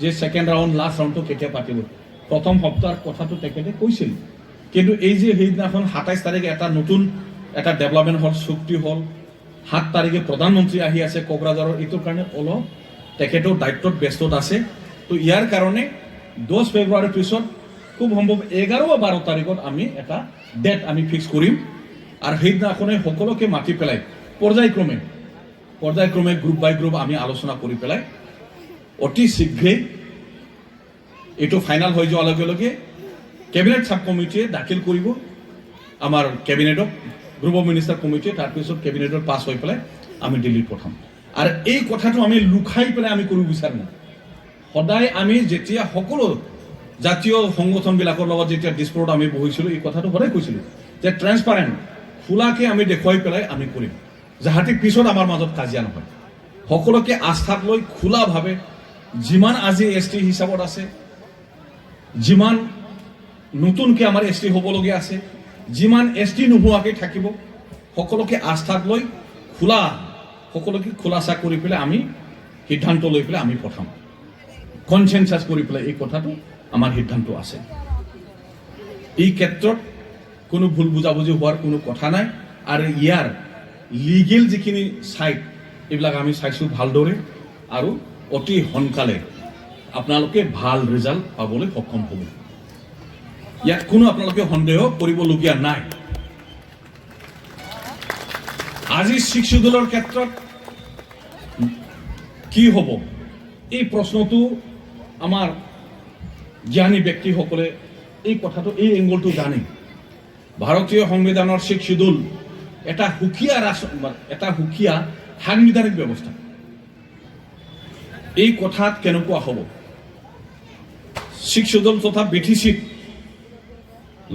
যে ছেকেণ্ড ৰাউণ্ড, লাষ্ট ৰাউণ্ডটো কেতিয়া পাতিব। প্ৰথম সপ্তাহৰ কথাটো তেখেতে কৈছিল। কিন্তু এই যে সেইদিনাখন 27 তাৰিখে এটা নতুন এটা ডেভেলপমেণ্ট হ'ল, চুক্তি হ'ল, 7 তাৰিখে প্ৰধানমন্ত্ৰী আহি আছে কোকৰাঝাৰৰ, এইটোৰ কাৰণে অলপ তেখেতেও দায়িত্বত ব্যস্তত আছে। তো ইয়াৰ কাৰণে 10 ফেব্ৰুৱাৰীৰ পিছত খুব সম্ভৱ 11 বা 12 তাৰিখত আমি এটা ডেট আমি ফিক্স কৰিম আৰু সেইদিনাখনে সকলোকে মাতি পেলাই পৰ্যায়ক্ৰমে পৰ্যায়ক্ৰমে, গ্ৰুপ বাই গ্ৰুপ আমি আলোচনা কৰি পেলাই অতি শীঘ্ৰেই এইটো ফাইনেল হৈ যোৱাৰ লগে লগে কেবিনেট চাব কমিটিয়ে দাখিল কৰিব আমাৰ কেবিনেটক, গ্ৰুপ অফ মিনিষ্টাৰ কমিটিয়ে। তাৰপিছত কেবিনেটত পাছ হৈ পেলাই আমি দিল্লীত পঠাম। আৰু এই কথাটো আমি লুকাই পেলাই আমি কৰিব বিচাৰোঁ নাই। সদায় আমি যেতিয়া সকলো জাতীয় সংগঠনবিলাকৰ লগত যেতিয়া দিছপুৰত আমি বহিছিলোঁ, এই কথাটো সদায় কৈছিলোঁ যে ট্ৰেন্সপাৰেণ্ট, খোলাকে আমি দেখুৱাই পেলাই আমি কৰিম, যাহাতে পিছত আমাৰ মাজত কাজিয়া নহয়। সকলোকে আস্থাত লৈ খোলাভাৱে যিমান আজি এছ টি হিচাপত আছে, যিমান নতুনকৈ আমাৰ এছ টি হ'বলগীয়া আছে, যিমান এছ টি নোহোৱাকৈ থাকিব, সকলোকে আস্থাত লৈ খোলা, সকলোকে খোলাচা কৰি পেলাই আমি সিদ্ধান্ত লৈ পেলাই আমি পঠাম। কনচেনচাছ কৰি পেলাই এই কথাটো আমাৰ সিদ্ধান্ত আছে। এই ক্ষেত্ৰত কোনো ভুল বুজাবুজি হোৱাৰ কোনো কথা নাই। আৰু ইয়াৰ লিগেল যিখিনি ছাইড, এইবিলাক আমি চাইছোঁ ভালদৰে আৰু অতি সোনকালে আপোনালোকে ভাল ৰিজাল্ট পাবলৈ সক্ষম হ'ব। ইয়াত কোনো আপোনালোকে সন্দেহ কৰিবলগীয়া নাই। আজি ছিক্স চিডিউলৰ ক্ষেত্ৰত কি হ'ব, এই প্ৰশ্নটো আমাৰ জ্ঞানী ব্যক্তিসকলে এই কথাটো, এই এংগলটো জানে। ভাৰতীয় সংবিধানৰ ছিক্স চিডিউল এটা সুকীয়া ৰাজ, এটা সুকীয়া সাংবিধানিক ব্যৱস্থা। এই কথাত কেনেকুৱা হ'ব? ছিক্স চিডিউল তথা বিটিচিত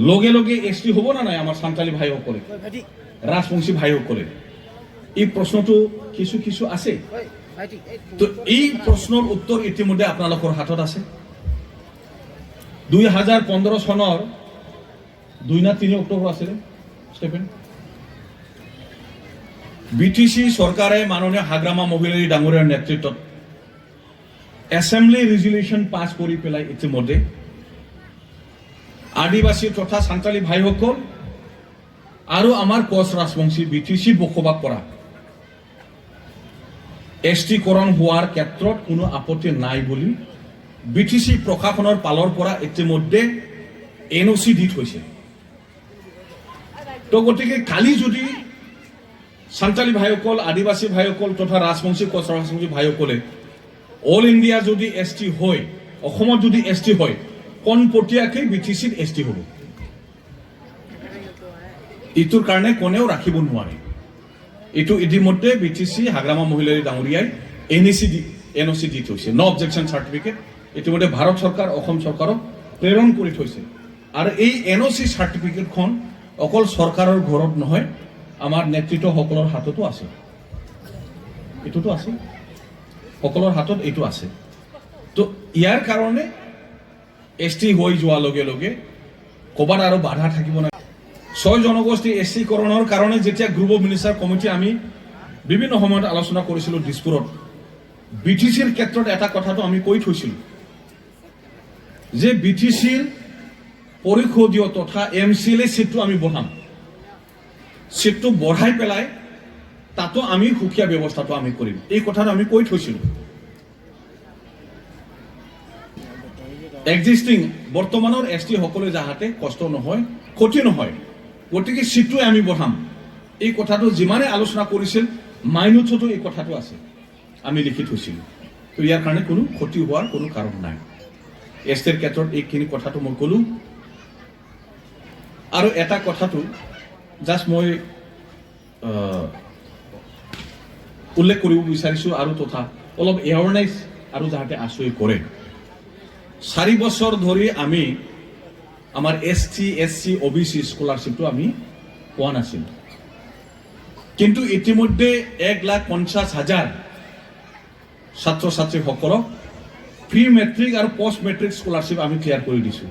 লগে লগে এছ টি হ'ব না নাই আমাৰ চান্তালী ভাইসকলে, ৰাজবংশী ভাইসকলে, এই প্ৰশ্নটো কিছু কিছু আছে। তো এই প্ৰশ্নৰ উত্তৰ ইতিমধ্যে আপোনালোকৰ হাতত আছে। 2015 চনৰ 2 না 3 অক্টোবৰ আছিলে ষ্টেফেন, বিটিচি চৰকাৰে মাননীয় হাগ্ৰামা মহিলাৰী ডাঙৰীয়াৰ নেতৃত্বত এছেম্বলি ৰিজলিউশ্যন পাছ কৰি পেলাই ইতিমধ্যে আদিবাসী তথা চান্তালী ভাইসকল আৰু আমাৰ কোচ ৰাজবংশী বিটিচিত বসবাস কৰা এছ টিকৰণ হোৱাৰ ক্ষেত্ৰত কোনো আপত্তি নাই বুলি বিটিচি প্ৰশাসনৰ ফালৰ পৰা ইতিমধ্যে এনঅ'চি দি থৈছে। তো গতিকে কালি যদি চান্তালী ভাইসকল, আদিবাসী ভাইসকল তথা ৰাজবংশী, কোচ ৰাজবংশী ভাইসকলে অল ইণ্ডিয়া যদি এছ টি হয়, অসমত যদি এছ টি হয়, পোনপটীয়াকৈ বিটিচিত এছ টি হ'ব। এইটোৰ কাৰণে কোনেও ৰাখিব নোৱাৰে। এইটো ইতিমধ্যে বিটিচি হাগ্ৰামা মহিলাৰী ডাঙৰীয়াই এন এ চি দি এনঅ'চি দি থৈছে। ন' অবজেকশ্যন চাৰ্টিফিকেট ইতিমধ্যে ভাৰত চৰকাৰ, অসম চৰকাৰক প্ৰেৰণ কৰি থৈছে। আৰু এই এনঅ'চি চাৰ্টিফিকেটখন অকল চৰকাৰৰ ঘৰত নহয়, আমাৰ নেতৃত্বসকলৰ হাততো আছে। এইটোতো আছে, সকলৰ হাতত এইটো আছে। তো ইয়াৰ কাৰণে এছ টি হৈ যোৱাৰ লগে লগে ক'ৰবাত আৰু বাধা থাকিব নাই। ছয় জনগোষ্ঠী এছ টিকৰণৰ কাৰণে যেতিয়া গ্ৰুপ অফ মিনিষ্টাৰ কমিটি আমি বিভিন্ন সময়ত আলোচনা কৰিছিলোঁ দিছপুৰত, বিটিচিৰ ক্ষেত্ৰত এটা কথাটো আমি কৈ থৈছিলোঁ যে বিটিচিৰ পৰিষদীয় তথা এমচিএলএ চিটটো আমি বঢ়াম। চিটটো বঢ়াই পেলাই তাতো আমি সুকীয়া ব্যৱস্থাটো আমি কৰিম। এই কথাটো আমি কৈ থৈছিলোঁ। এক্সিষ্টিং, বৰ্তমানৰ এছ টি সকলে যাহাতে কষ্ট নহয়, ক্ষতি নহয়, গতিকে চিটটোৱে আমি বঢ়াম। এই কথাটো যিমানে আলোচনা কৰিছিল, মাইনুটছতো এই কথাটো আছে, আমি লিখি থৈছিলোঁ। তো ইয়াৰ কাৰণে কোনো ক্ষতি হোৱাৰ কোনো কাৰণ নাই। এছ টিৰ ক্ষেত্ৰত এইখিনি কথাটো মই ক'লোঁ। আৰু এটা কথাটো জাষ্ট মই উল্লেখ কৰিব বিচাৰিছোঁ আৰু তথা অলপ এৱাৰনেছ আৰু যাতে আছুৱে কৰে। 4 বছৰ ধৰি আমি আমাৰ এছটি, এছচি, অ'বিচি স্কলাৰশ্বিপটো আমি পোৱা নাছিলোঁ। কিন্তু ইতিমধ্যে 1,50,000 ছাত্ৰ ছাত্ৰীসকলক প্ৰি মেট্ৰিক আৰু পষ্ট মেট্ৰিক স্কলাৰশ্বিপ আমি ক্লিয়াৰ কৰি দিছোঁ।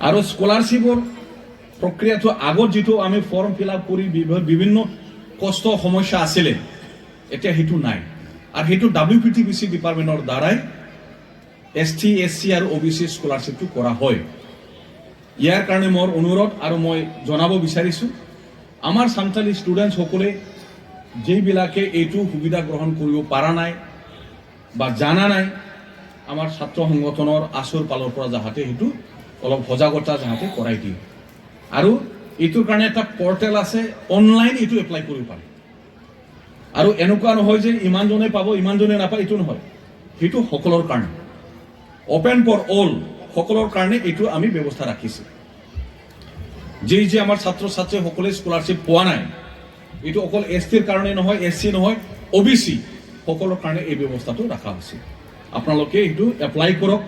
আৰু স্কলাৰশ্বিপৰ প্ৰক্ৰিয়াটো আগত যিটো আমি ফৰ্ম ফিল আপ কৰি বিভিন্ন কষ্ট সমস্যা আছিলে, এতিয়া সেইটো নাই। আৰু সেইটো W P T B C ডিপাৰ্টমেণ্টৰ দ্বাৰাই এছটি, এছচি আৰু অ'বিচি স্কলাৰশ্বিপটো কৰা হয়। ইয়াৰ কাৰণে মোৰ অনুৰোধ আৰু মই জনাব বিচাৰিছোঁ, আমাৰ চান্তালী ষ্টুডেণ্টছসকলে যিবিলাকে এইটো সুবিধা গ্ৰহণ কৰিব পৰা নাই বা জানা নাই। আমাৰ ছাত্ৰ সংগঠনৰ আছুৰ ফালৰ পৰা যাহাতে সেইটো অলপ সজাগতা যাহাতে কৰাই দিয়ে। আৰু এইটোৰ কাৰণে এটা পৰ্টেল আছে, অনলাইন এইটো এপ্লাই কৰিব পাৰে। আৰু এনেকুৱা নহয় যে ইমানজনে পাব, ইমানজনে নাপায়, এইটো নহয়। সেইটো সকলৰ কাৰণে অপেন ফৰ অল, সকলৰ কাৰণে এইটো আমি ব্যৱস্থা ৰাখিছোঁ। যি যি আমাৰ ছাত্ৰ ছাত্ৰীসকলে স্কলাৰশ্বিপ পোৱা নাই, এইটো অকল এছ টিৰ কাৰণে নহয়, এছ চি নহয়, অ' বি চি সকলৰ কাৰণে এই ব্যৱস্থাটো ৰখা হৈছে। আপোনালোকে এইটো এপ্লাই কৰক,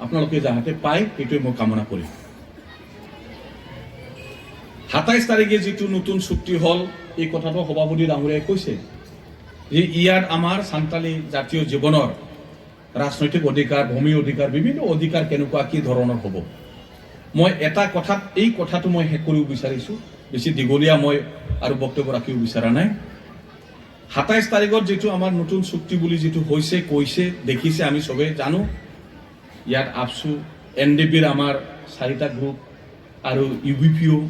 আপোনালোকে যাহাতে পায় সেইটোৱে মই কামনা কৰিম। 27 তাৰিখে যিটো নতুন চুক্তি হ'ল, এই কথাটো সভাপতি ডাঙৰীয়াই কৈছে যে ইয়াত আমাৰ চান্তালী জাতীয় জীৱনৰ ৰাজনৈতিক অধিকাৰ, ভূমি অধিকাৰ, বিভিন্ন অধিকাৰ কেনেকুৱা কি ধৰণৰ হ'ব। মই এটা কথাত এই কথাটো মই শেষ কৰিব বিচাৰিছোঁ। বেছি দীঘলীয়া মই আৰু বক্তব্য ৰাখিব বিচৰা নাই। 27 তাৰিখত যিটো আমাৰ নতুন চুক্তি বুলি যিটো হৈছে, কৈছে, দেখিছে, আমি চবেই জানো। ইয়াত আবছু, এন ডি পিৰ আমাৰ চাৰিটা গ্ৰুপ আৰু ইউ বি পি অ'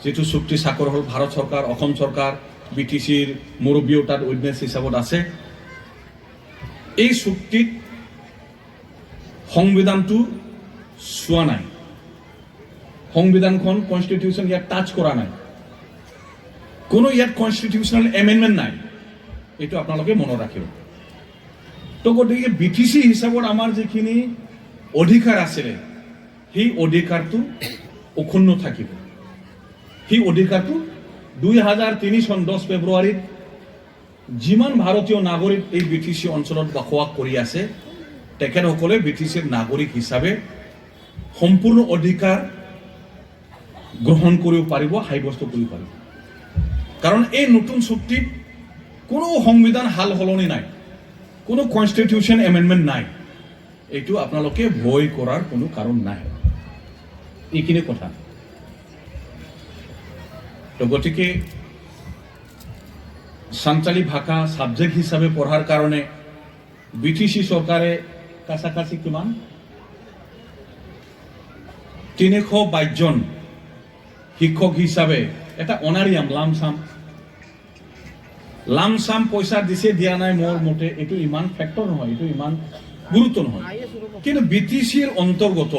যিটো চুক্তি স্বাক্ষৰ হ'ল, ভাৰত চৰকাৰ, অসম চৰকাৰ, বি টি চিৰ মুৰব্বীও তাত উইটনেছ হিচাপত আছে। এই চুক্তিত সংবিধানটো চোৱা নাই, সংবিধানখন, কনষ্টিটিউশ্যন ইয়াত টাচ কৰা নাই, কোনো ইয়াত কনষ্টিটিউচনেল এমেণ্ডমেণ্ট নাই। এইটো আপোনালোকে মনত ৰাখিব। তো গতিকে বি টি চি হিচাপত আমাৰ যিখিনি অধিকাৰ আছিলে, সেই অধিকাৰটো অক্ষুণ্ণ থাকিব। সেই অধিকাৰটো 2003 চন 10 ফেব্ৰুৱাৰীত যিমান ভাৰতীয় নাগৰিক এই বি টি চি অঞ্চলত বসবাস কৰি আছে, তেখেতসকলে বি টি চিৰ নাগৰিক হিচাপে সম্পূৰ্ণ অধিকাৰ গ্ৰহণ কৰিব পাৰিব, সাব্যস্ত কৰিব পাৰিব। কাৰণ এই নতুন চুক্তিত কোনো সংবিধান সাল সলনি নাই, কোনো কনষ্টিটিউশ্যন এমেণ্ডমেণ্ট নাই। এইটো আপোনালোকে ভয় কৰাৰ কোনো কাৰণ নাই। এইখিনি কথা। তো গতিকে সান্তালী ভাষা ছাবজেক্ট হিচাপে পঢ়াৰ কাৰণে বি টি চি চৰকাৰে কাছাকাছি কিমান, 322 জন শিক্ষক হিচাপে এটা অনাৰিয়াম লামচাম লামচাম পইচা দিছে, দিয়া নাই, মোৰ মতে এইটো ইমান ফেক্টৰ নহয়, এইটো ইমান গুৰুত্ব নহয়। কিন্তু বি টি চিৰ অন্তৰ্গত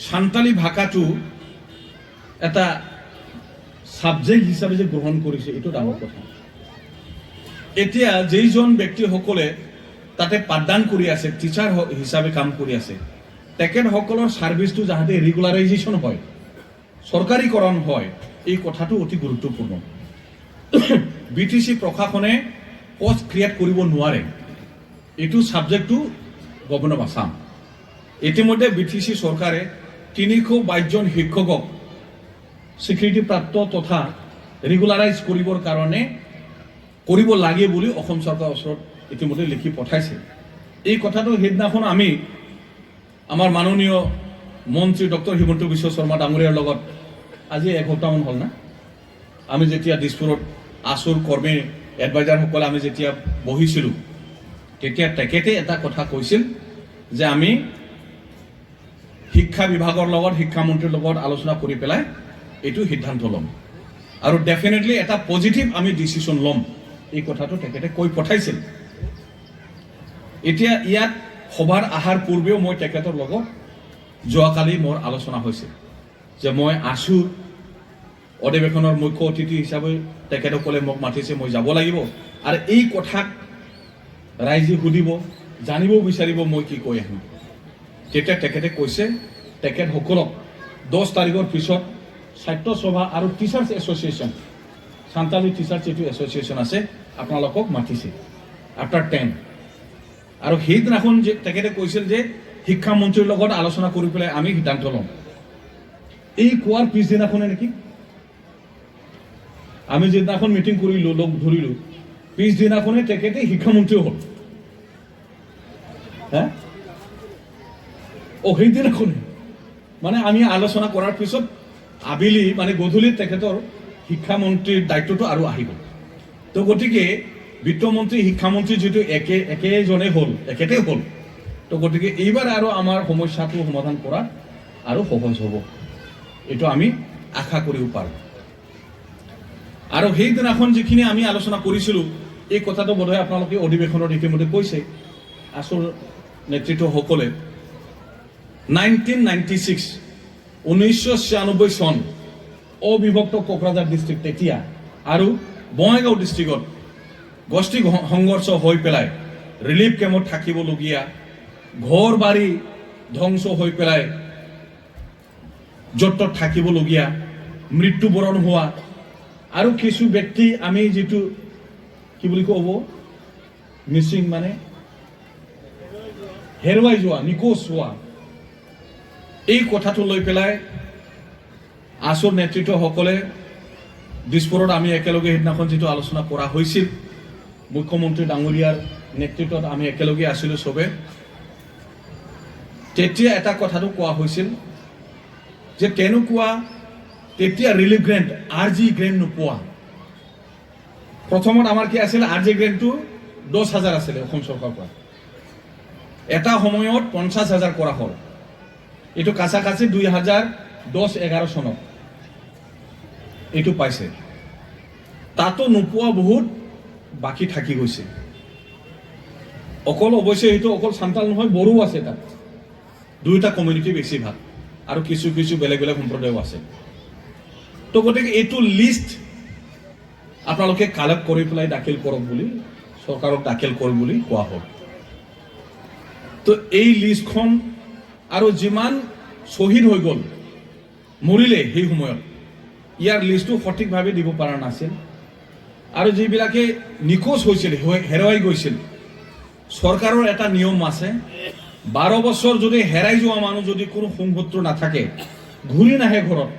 সান্তালী ভাষাটো এটা ছাবজেক্ট হিচাপে যে গ্ৰহণ কৰিছে, এইটো ডাঙৰ কথা। এতিয়া যিজন ব্যক্তিসকলে তাতে পাঠদান কৰি আছে, টিচাৰ হিচাপে কাম কৰি আছে, তেখেতসকলৰ ছাৰ্ভিচটো যাতে ৰেগুলাৰাইজেশ্যন হয়, চৰকাৰীকৰণ হয়, এই কথাটো অতি গুৰুত্বপূৰ্ণ। বি টি চি প্ৰশাসনে পষ্ট ক্ৰিয়েট কৰিব নোৱাৰে। এইটো ছাবজেক্টটো গভৰ্ণমেণ্ট অফ আছাম। ইতিমধ্যে বি টি চি চৰকাৰে 322 জন শিক্ষকক স্বীকৃতিপ্ৰাপ্ত তথা ৰেগুলাৰাইজ কৰিবৰ কাৰণে কৰিব লাগে বুলি অসম চৰকাৰৰ ওচৰত ইতিমধ্যে লিখি পঠাইছে। এই কথাটো সেইদিনাখন আমি আমাৰ মাননীয় মন্ত্ৰী ডক্টৰ হিমন্ত বিশ্ব শৰ্মা ডাঙৰীয়াৰ লগত, আজি এসপ্তাহমান হ'ল না, আমি যেতিয়া দিছপুৰত আছুৰ কৰ্মী এডভাইজাৰসকলে আমি যেতিয়া বহিছিলোঁ, তেতিয়া তেখেতে এটা কথা কৈছিল যে আমি শিক্ষা বিভাগৰ লগত, শিক্ষামন্ত্ৰীৰ লগত আলোচনা কৰি পেলাই এইটো সিদ্ধান্ত ল'ম আৰু ডেফিনেটলি এটা পজিটিভ আমি ডিচিশ্যন ল'ম। এই কথাটো তেখেতে কৈ পঠাইছিল। এতিয়া ইয়াত সভাত অহাৰ পূৰ্বেও মই তেখেতৰ লগত যোৱাকালি মোৰ আলোচনা হৈছে যে মই আছুৰ অধিৱেশনৰ মুখ্য অতিথি হিচাপে তেখেতসকলে মোক মাতিছে, মই যাব লাগিব আৰু এই কথাক ৰাইজে সুধিব, জানিব বিচাৰিব মই কি কৈ আহিম। তেতিয়া তেখেতে কৈছে, তেখেতসকলক 10 তাৰিখৰ পিছত ছাত্ৰ সভা আৰু টিচাৰ্ছ এছ'চিয়েশ্যন, সান্তালী টিচাৰ্ছ যিটো এছ'চিয়েশ্যন আছে, আপোনালোকক মাতিছে আফটাৰ 10। আৰু সেইদিনাখন যে তেখেতে কৈছিল যে শিক্ষামন্ত্ৰীৰ লগত আলোচনা কৰি পেলাই আমি সিদ্ধান্ত ল'ম, এই কোৱাৰ পিছদিনাখনে নেকি, আমি যিদিনাখন মিটিং কৰিলোঁ, লগ ধৰিলোঁ, পিছদিনাখনে তেখেতে শিক্ষামন্ত্ৰীও হ'ল। হে, অ' সেইদিনাখনে মানে আমি আলোচনা কৰাৰ পিছত আবেলি মানে গধূলিত তেখেতৰ শিক্ষামন্ত্ৰীৰ দায়িত্বটো আৰু আহি গ'ল। তো গতিকে বিত্তমন্ত্ৰী, শিক্ষামন্ত্ৰী যিটো একেজনে হ'ল, একেটাই হ'ল। তো গতিকে এইবাৰ আৰু আমাৰ সমস্যাটো সমাধান কৰা আৰু সহজ হ'ব, এইটো আমি আশা কৰিব পাৰোঁ। আৰু সেইদিনাখন যিখিনি আমি আলোচনা কৰিছিলোঁ, এই কথাটো বোধহয় আপোনালোকে অধিৱেশনত ইতিমধ্যে কৈছে, আছুৰ নেতৃত্বসকলে 1996, 1996 চন, অবিভক্ত কোকৰাঝাৰ ডিষ্ট্ৰিক্ট তেতিয়া আৰু বঙাইগাঁও ডিষ্ট্ৰিক্টত গোষ্ঠী সংঘৰ্ষ হৈ পেলাই ৰিলিফ কেম্পত থাকিবলগীয়া, ঘৰ বাৰী ধ্বংস হৈ পেলাই য'ত ত'ত থাকিবলগীয়া, মৃত্যুবৰণ হোৱা আৰু কিছু ব্যক্তি আমি যিটো কি বুলি ক'ব, মিচিং মানে হেৰুৱাই যোৱা, নিখোজ হোৱা, এই কথাটো লৈ পেলাই আছুৰ নেতৃত্বসকলে দিছপুৰত আমি একেলগে সেইদিনাখন যিটো আলোচনা কৰা হৈছিল, মুখ্যমন্ত্ৰী ডাঙৰীয়াৰ নেতৃত্বত আমি একেলগে আছিলোঁ চবে। তেতিয়া এটা কথাটো কোৱা হৈছিল যে তেনেকুৱা তেতিয়া relief grant, R G grant নোপোৱা। প্ৰথমত আমাৰ কি আছিল? আৰ জি গ্ৰেণ্টটো 10,000 আছিলে অসম চৰকাৰৰ পৰা। এটা সময়ত 50,000 কৰা হ'ল। এইটো কাছাকাছি 2010-11 চনত এইটো পাইছে। তাতো নোপোৱা বহুত বাকী থাকি গৈছে। অকল অৱশ্যে সেইটো অকল চান্তাল নহয়, বড়ো আছে তাত, দুয়োটা কমিউনিটি বেছিভাগ আৰু কিছু কিছু বেলেগ বেলেগ সম্প্ৰদায়ো আছে। তো গতিকে এইটো লিষ্ট আপোনালোকে কালেক্ট কৰি পেলাই দাখিল কৰক বুলি, চৰকাৰক দাখিল কৰক বুলি কোৱা হ'ল। তো এই লিষ্টখন আৰু যিমান শ্বহীদ হৈ গ'ল, মৰিলে সেই সময়ত, ইয়াৰ লিষ্টটো সঠিকভাৱে দিব পৰা নাছিল। আৰু যিবিলাকে নিখোজ হৈছিল, হেৰুৱাই গৈছিল, চৰকাৰৰ এটা নিয়ম আছে, 12 বছৰ যদি হেৰাই যোৱা মানুহ যদি কোনো সংসূত্ৰ নাথাকে, ঘূৰি নাহে ঘৰত,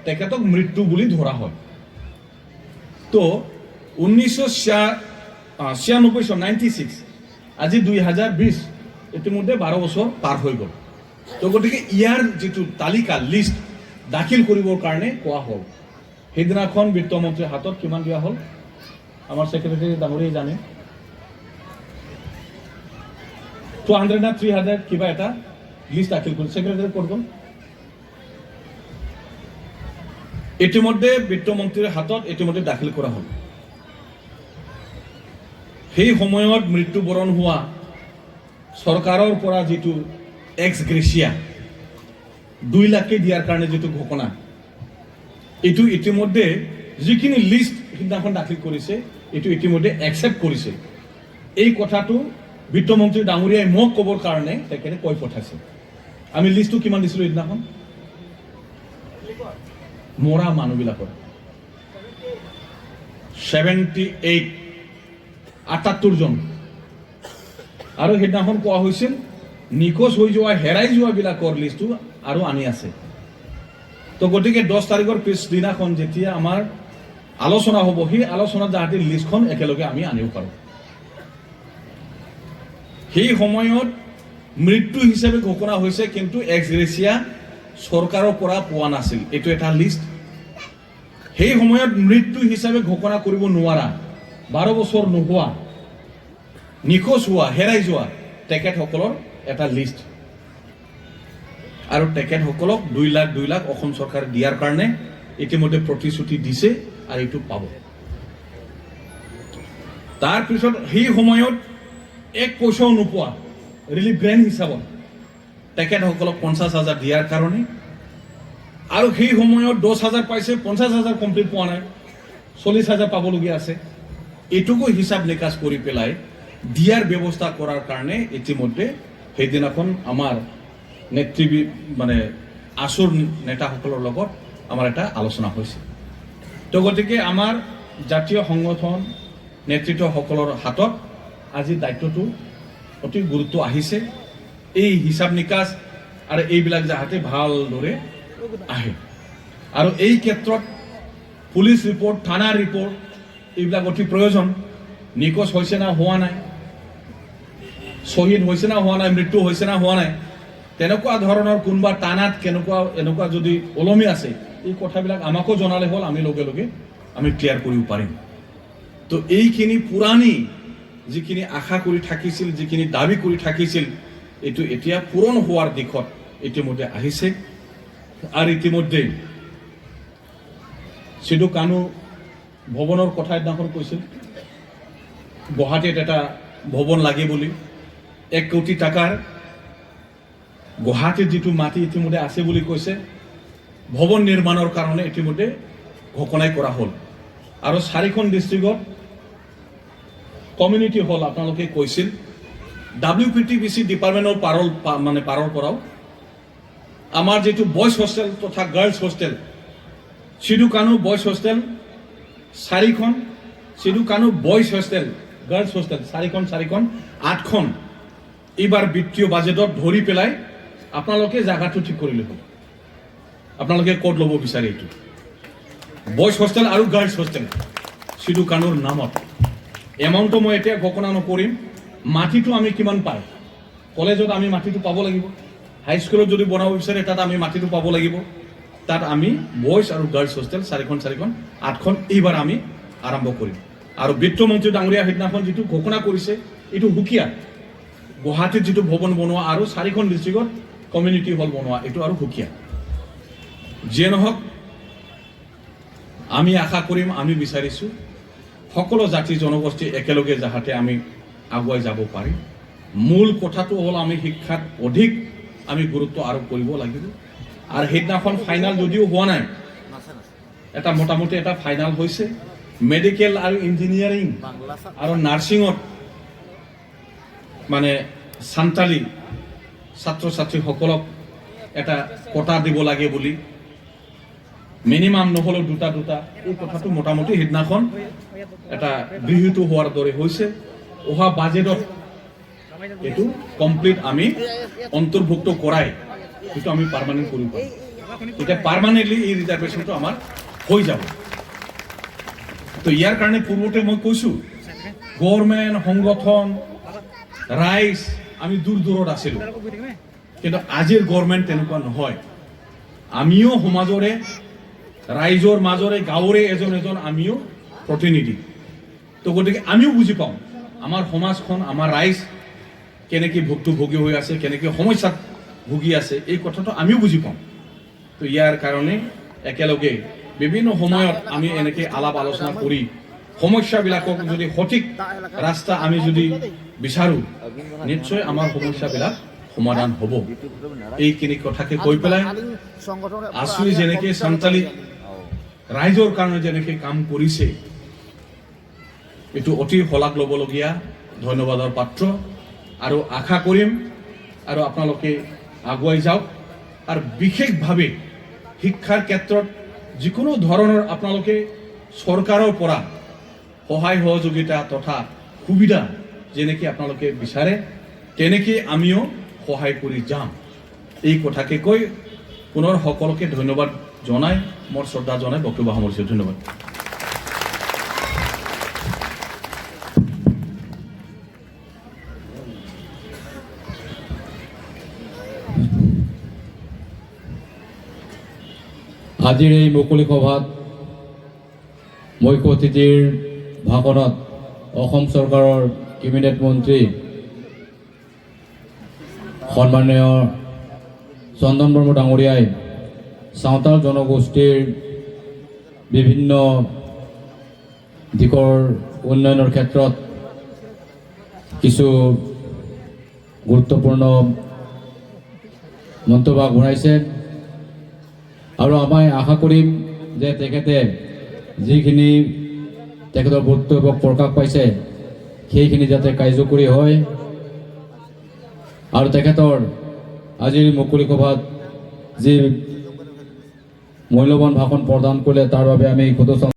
তেখেতক মৃত্যু বুলি ধৰা হয়। তো 1996 চন, 96, আজি 2020, ইতিমধ্যে 12 বছৰ পাৰ হৈ গ'ল। তো গতিকে ইয়াৰ যিটো তালিকা, লিষ্ট দাখিল কৰিবৰ কাৰণে কোৱা হ'ল। সেইদিনাখন বিত্তমন্ত্ৰীৰ হাতত কিমান দিয়া হ'ল, আমাৰ ছেক্ৰেটাৰী ডাঙৰীয়াই জানে, 200 না 300 কিবা এটা লিষ্ট দাখিল কৰি ছেক্ৰেটাৰী ক'ত গ'ল? ইতিমধ্যে বিত্তমন্ত্ৰীৰ হাতত ইতিমধ্যে দাখিল কৰা হ'ল। সেই সময়ত মৃত্যুবৰণ হোৱা চৰকাৰৰ পৰা যিটো এক্স গ্ৰেচিয়া 2 লাখকে দিয়াৰ কাৰণে যিটো ঘোষণা, এইটো ইতিমধ্যে যিখিনি লিষ্ট সিদিনাখন দাখিল কৰিছে, এইটো ইতিমধ্যে একচেপ্ট কৰিছে। এই কথাটো বিত্তমন্ত্ৰী ডাঙৰীয়াই মোক ক'বৰ কাৰণে তেখেতে কৈ পঠাইছে। আমি লিষ্টটো কিমান দিছিলোঁ সেইদিনাখন মৰা মানুহবিলাকৰ? 78, 78 জন। আৰু সেইদিনাখন কোৱা হৈছিল নিখোজ হৈ যোৱা, হেৰাই যোৱাবিলাকৰ লিষ্টটো আৰু আনি আছে। তো গতিকে 10 তাৰিখৰ পিছদিনাখন যেতিয়া আমাৰ আলোচনা হ'ব, সেই আলোচনাত যাতে লিষ্টখন একেলগে আমি আনিব পাৰোঁ। সেই সময়ত মৃত্যু হিচাপে ঘোষণা হৈছে, কিন্তু এক্স গ্ৰেচিয়া চৰকাৰৰ পৰা পোৱা নাছিল। এইটো এটা লিষ্ট। সেই সময়ত মৃত্যু হিচাপে ঘোষণা কৰিব নোৱাৰা, 12 বছৰ নোহোৱা, নিখোজ হোৱা, হেৰাই যোৱা তেখেতসকলৰ এটা লিষ্ট আৰু তেখেতসকলক 2 লাখ 2 লাখ অসম চৰকাৰে দিয়াৰ কাৰণে ইতিমধ্যে প্ৰতিশ্ৰুতি দিছে আৰু এইটো পাব। তাৰপিছত সেই সময়ত এক পইচাও নোপোৱা ৰিলিফ গ্ৰেণ্ট হিচাপত তেখেতসকলক 50,000 দিয়াৰ কাৰণে আৰু সেই সময়ত 10,000 পাইছে, 50,000 কমপ্লিট পোৱা নাই, 40,000 পাবলগীয়া আছে। এইটোকো হিচাপ নিকাচ কৰি পেলাই দিয়াৰ ব্যৱস্থা কৰাৰ কাৰণে ইতিমধ্যে সেইদিনাখন আমাৰ নেতৃ মানে আছুৰ নেতাসকলৰ লগত আমাৰ এটা আলোচনা হৈছে। তো গতিকে আমাৰ জাতীয় সংগঠন নেতৃত্বসকলৰ হাতত আজি দায়িত্বটো অতি গুৰুত্ব আহিছে। এই হিচাপ নিকাচ আৰু এইবিলাক যাতে ভালদৰে আহে আৰু এই ক্ষেত্ৰত পুলিচ ৰিপৰ্ট, থানাৰ ৰিপৰ্ট, এইবিলাক অতি প্ৰয়োজন। নিখোজ হৈছে না হোৱা নাই, শ্বহীদ হৈছে না হোৱা নাই, মৃত্যু হৈছে না হোৱা নাই, তেনেকুৱা ধৰণৰ কোনোবা থানাত কেনেকুৱা এনেকুৱা যদি ওলমি আছে, এই কথাবিলাক আমাকো জনালে হ'ল, আমি লগে লগে আমি ক্লিয়াৰ কৰিব পাৰিম। তো এইখিনি পুৰাণি যিখিনি আশা কৰি থাকিছিল, যিখিনি দাবী কৰি থাকিছিল, এইটো এতিয়া পূৰণ হোৱাৰ দিশত ইতিমধ্যে আহিছে। আৰু ইতিমধ্যে সিধু কানু ভৱনৰ কথা এদিনাখন কৈছিল, গুৱাহাটীত এটা ভৱন লাগে বুলি 1 কোটি টকাৰ। গুৱাহাটীত যিটো মাটি ইতিমধ্যে আছে বুলি কৈছে, ভৱন নিৰ্মাণৰ কাৰণে ইতিমধ্যে ঘোষণাই কৰা হ'ল। আৰু চাৰিখন ডিষ্ট্ৰিক্টত কমিউনিটি হল আপোনালোকে কৈছিল, WPTBC ডিপাৰ্টমেণ্টৰ পাৰৰ মানে পাৰৰ পৰাও আমাৰ যিটো বইজ হোষ্টেল তথা girls hostel, Sidhu Kanu boys hostel চাৰিখন, Sidhu Kanu boys hostel, girls hostel চাৰিখন, চাৰিখন আঠখন এইবাৰ বিত্তীয় বাজেটত ধৰি পেলাই আপোনালোকে জাগাটো ঠিক কৰিলে হ'ল। আপোনালোকে ক'ত ল'ব বিচাৰে এইটো বইজ হোষ্টেল আৰু গাৰ্লছ হোষ্টেল সিধু কানুৰ নামত। এমাউণ্টটো মই এতিয়া ঘোষণা নকৰিম। মাটিটো আমি কিমান পায়, কলেজত আমি মাটিটো পাব লাগিব, হাইস্কুলত যদি বনাব বিচাৰে তাত আমি মাটিটো পাব লাগিব। তাত আমি বইজ আৰু গাৰ্লছ হোষ্টেল চাৰিখন চাৰিখন আঠখন এইবাৰ আমি আৰম্ভ কৰিম। আৰু বিত্তমন্ত্ৰী ডাঙৰীয়া সেইদিনাখন যিটো ঘোষণা কৰিছে, এইটো সুকীয়া। গুৱাহাটীত যিটো ভৱন বনোৱা আৰু চাৰিখন ডিষ্ট্ৰিক্টত কমিউনিটি হল বনোৱা, এইটো আৰু সুকীয়া। যিয়ে নহওক, আমি আশা কৰিম, আমি বিচাৰিছোঁ সকলো জাতি জনগোষ্ঠী একেলগে যাহাতে আমি আগুৱাই যাব পাৰিম। মূল কথাটো হ'ল আমি শিক্ষাত অধিক আমি গুৰুত্ব আৰোপ কৰিব লাগিব। আৰু সেইদিনাখন ফাইনেল যদিও হোৱা নাই, এটা মোটামুটি এটা ফাইনেল হৈছে। মেডিকেল আৰু ইঞ্জিনিয়াৰিং আৰু নাৰ্ছিঙত মানে চান্তালী ছাত্ৰ ছাত্ৰীসকলক এটা কোটা দিব লাগে বুলি, মিনিমাম নহ'লেও দুটা দুটা, এই কথাটো মোটামুটি সেইদিনাখন এটা গৃহীত হোৱাৰ দৰে হৈছে। অহা বাজেটত এইটো কমপ্লিট আমি অন্তৰ্ভুক্ত কৰাই সেইটো আমি পাৰ্মানেণ্ট কৰিব পাৰিম। তেতিয়া পাৰ্মানেণ্টলি এই ৰিজাৰ্ভেশ্যনটো আমাৰ হৈ যাব। তো ইয়াৰ কাৰণে পূৰ্বতে মই কৈছোঁ, গভৰ্ণমেণ্ট, সংগঠন, ৰাইজ আমি দূৰ দূৰত আছিলোঁ, কিন্তু আজিৰ গভৰ্ণমেণ্ট তেনেকুৱা নহয়। আমিও সমাজৰে, ৰাইজৰ মাজৰে, গাঁৱৰে এজন এজন আমিও প্ৰতিনিধি। তো গতিকে আমিও বুজি পাওঁ আমাৰ সমাজখন, আমাৰ ৰাইজ কেনেকৈ ভুক্তভোগী হৈ আছে, কেনেকৈ সমস্যাত ভুগি আছে, এই কথাটো আমিও বুজি পাওঁ। তো ইয়াৰ কাৰণে একেলগে বিভিন্ন সময়ত আমি এনেকৈ আলাপ আলোচনা কৰি সমস্যাবিলাকক যদি সঠিক ৰাস্তা আমি যদি বিচাৰোঁ, নিশ্চয় আমাৰ সমস্যাবিলাক সমাধান হ'ব। এইখিনি কথাকে কৈ পেলাই আছুৱে যেনেকৈ চান্তালী ৰাইজৰ কাৰণে যেনেকৈ কাম কৰিছে, এইটো অতি শলাগ ল'বলগীয়া, ধন্যবাদৰ পাত্ৰ। আৰু আশা কৰিম আৰু আপোনালোকে আগুৱাই যাওক। আৰু বিশেষভাৱে শিক্ষাৰ ক্ষেত্ৰত যিকোনো ধৰণৰ আপোনালোকে চৰকাৰৰ পৰা সহায় সহযোগিতা তথা সুবিধা যেনেকৈ আপোনালোকে বিচাৰে, তেনেকৈ আমিও সহায় কৰি যাম। এই কথাকে কৈ পুনৰ সকলোকে ধন্যবাদ জনাই, মোৰ শ্ৰদ্ধা জনাই বক্তব্য সামৰিছোঁ। ধন্যবাদ। আজিৰ এই মুকলি সভাত মুখ্য অতিথিৰ ভাষণত অসম চৰকাৰৰ কেবিনেট মন্ত্ৰী সন্মানীয় চন্দন বৰ্মা ডাঙৰীয়াই চাওঁতাল জনগোষ্ঠীৰ বিভিন্ন দিশৰ উন্নয়নৰ ক্ষেত্ৰত কিছু গুৰুত্বপূৰ্ণ মন্তব্য আগবঢ়াইছে। আৰু আমি আশা কৰিম যে তেখেতে যিখিনি তেখেতৰ বক্তব্য প্ৰকাশ পাইছে, সেইখিনি যাতে কাৰ্যকৰী হয়। আৰু তেখেতৰ আজিৰ মুকলি সভাত যি মূল্যৱান ভাষণ প্ৰদান কৰিলে, তাৰ বাবে আমি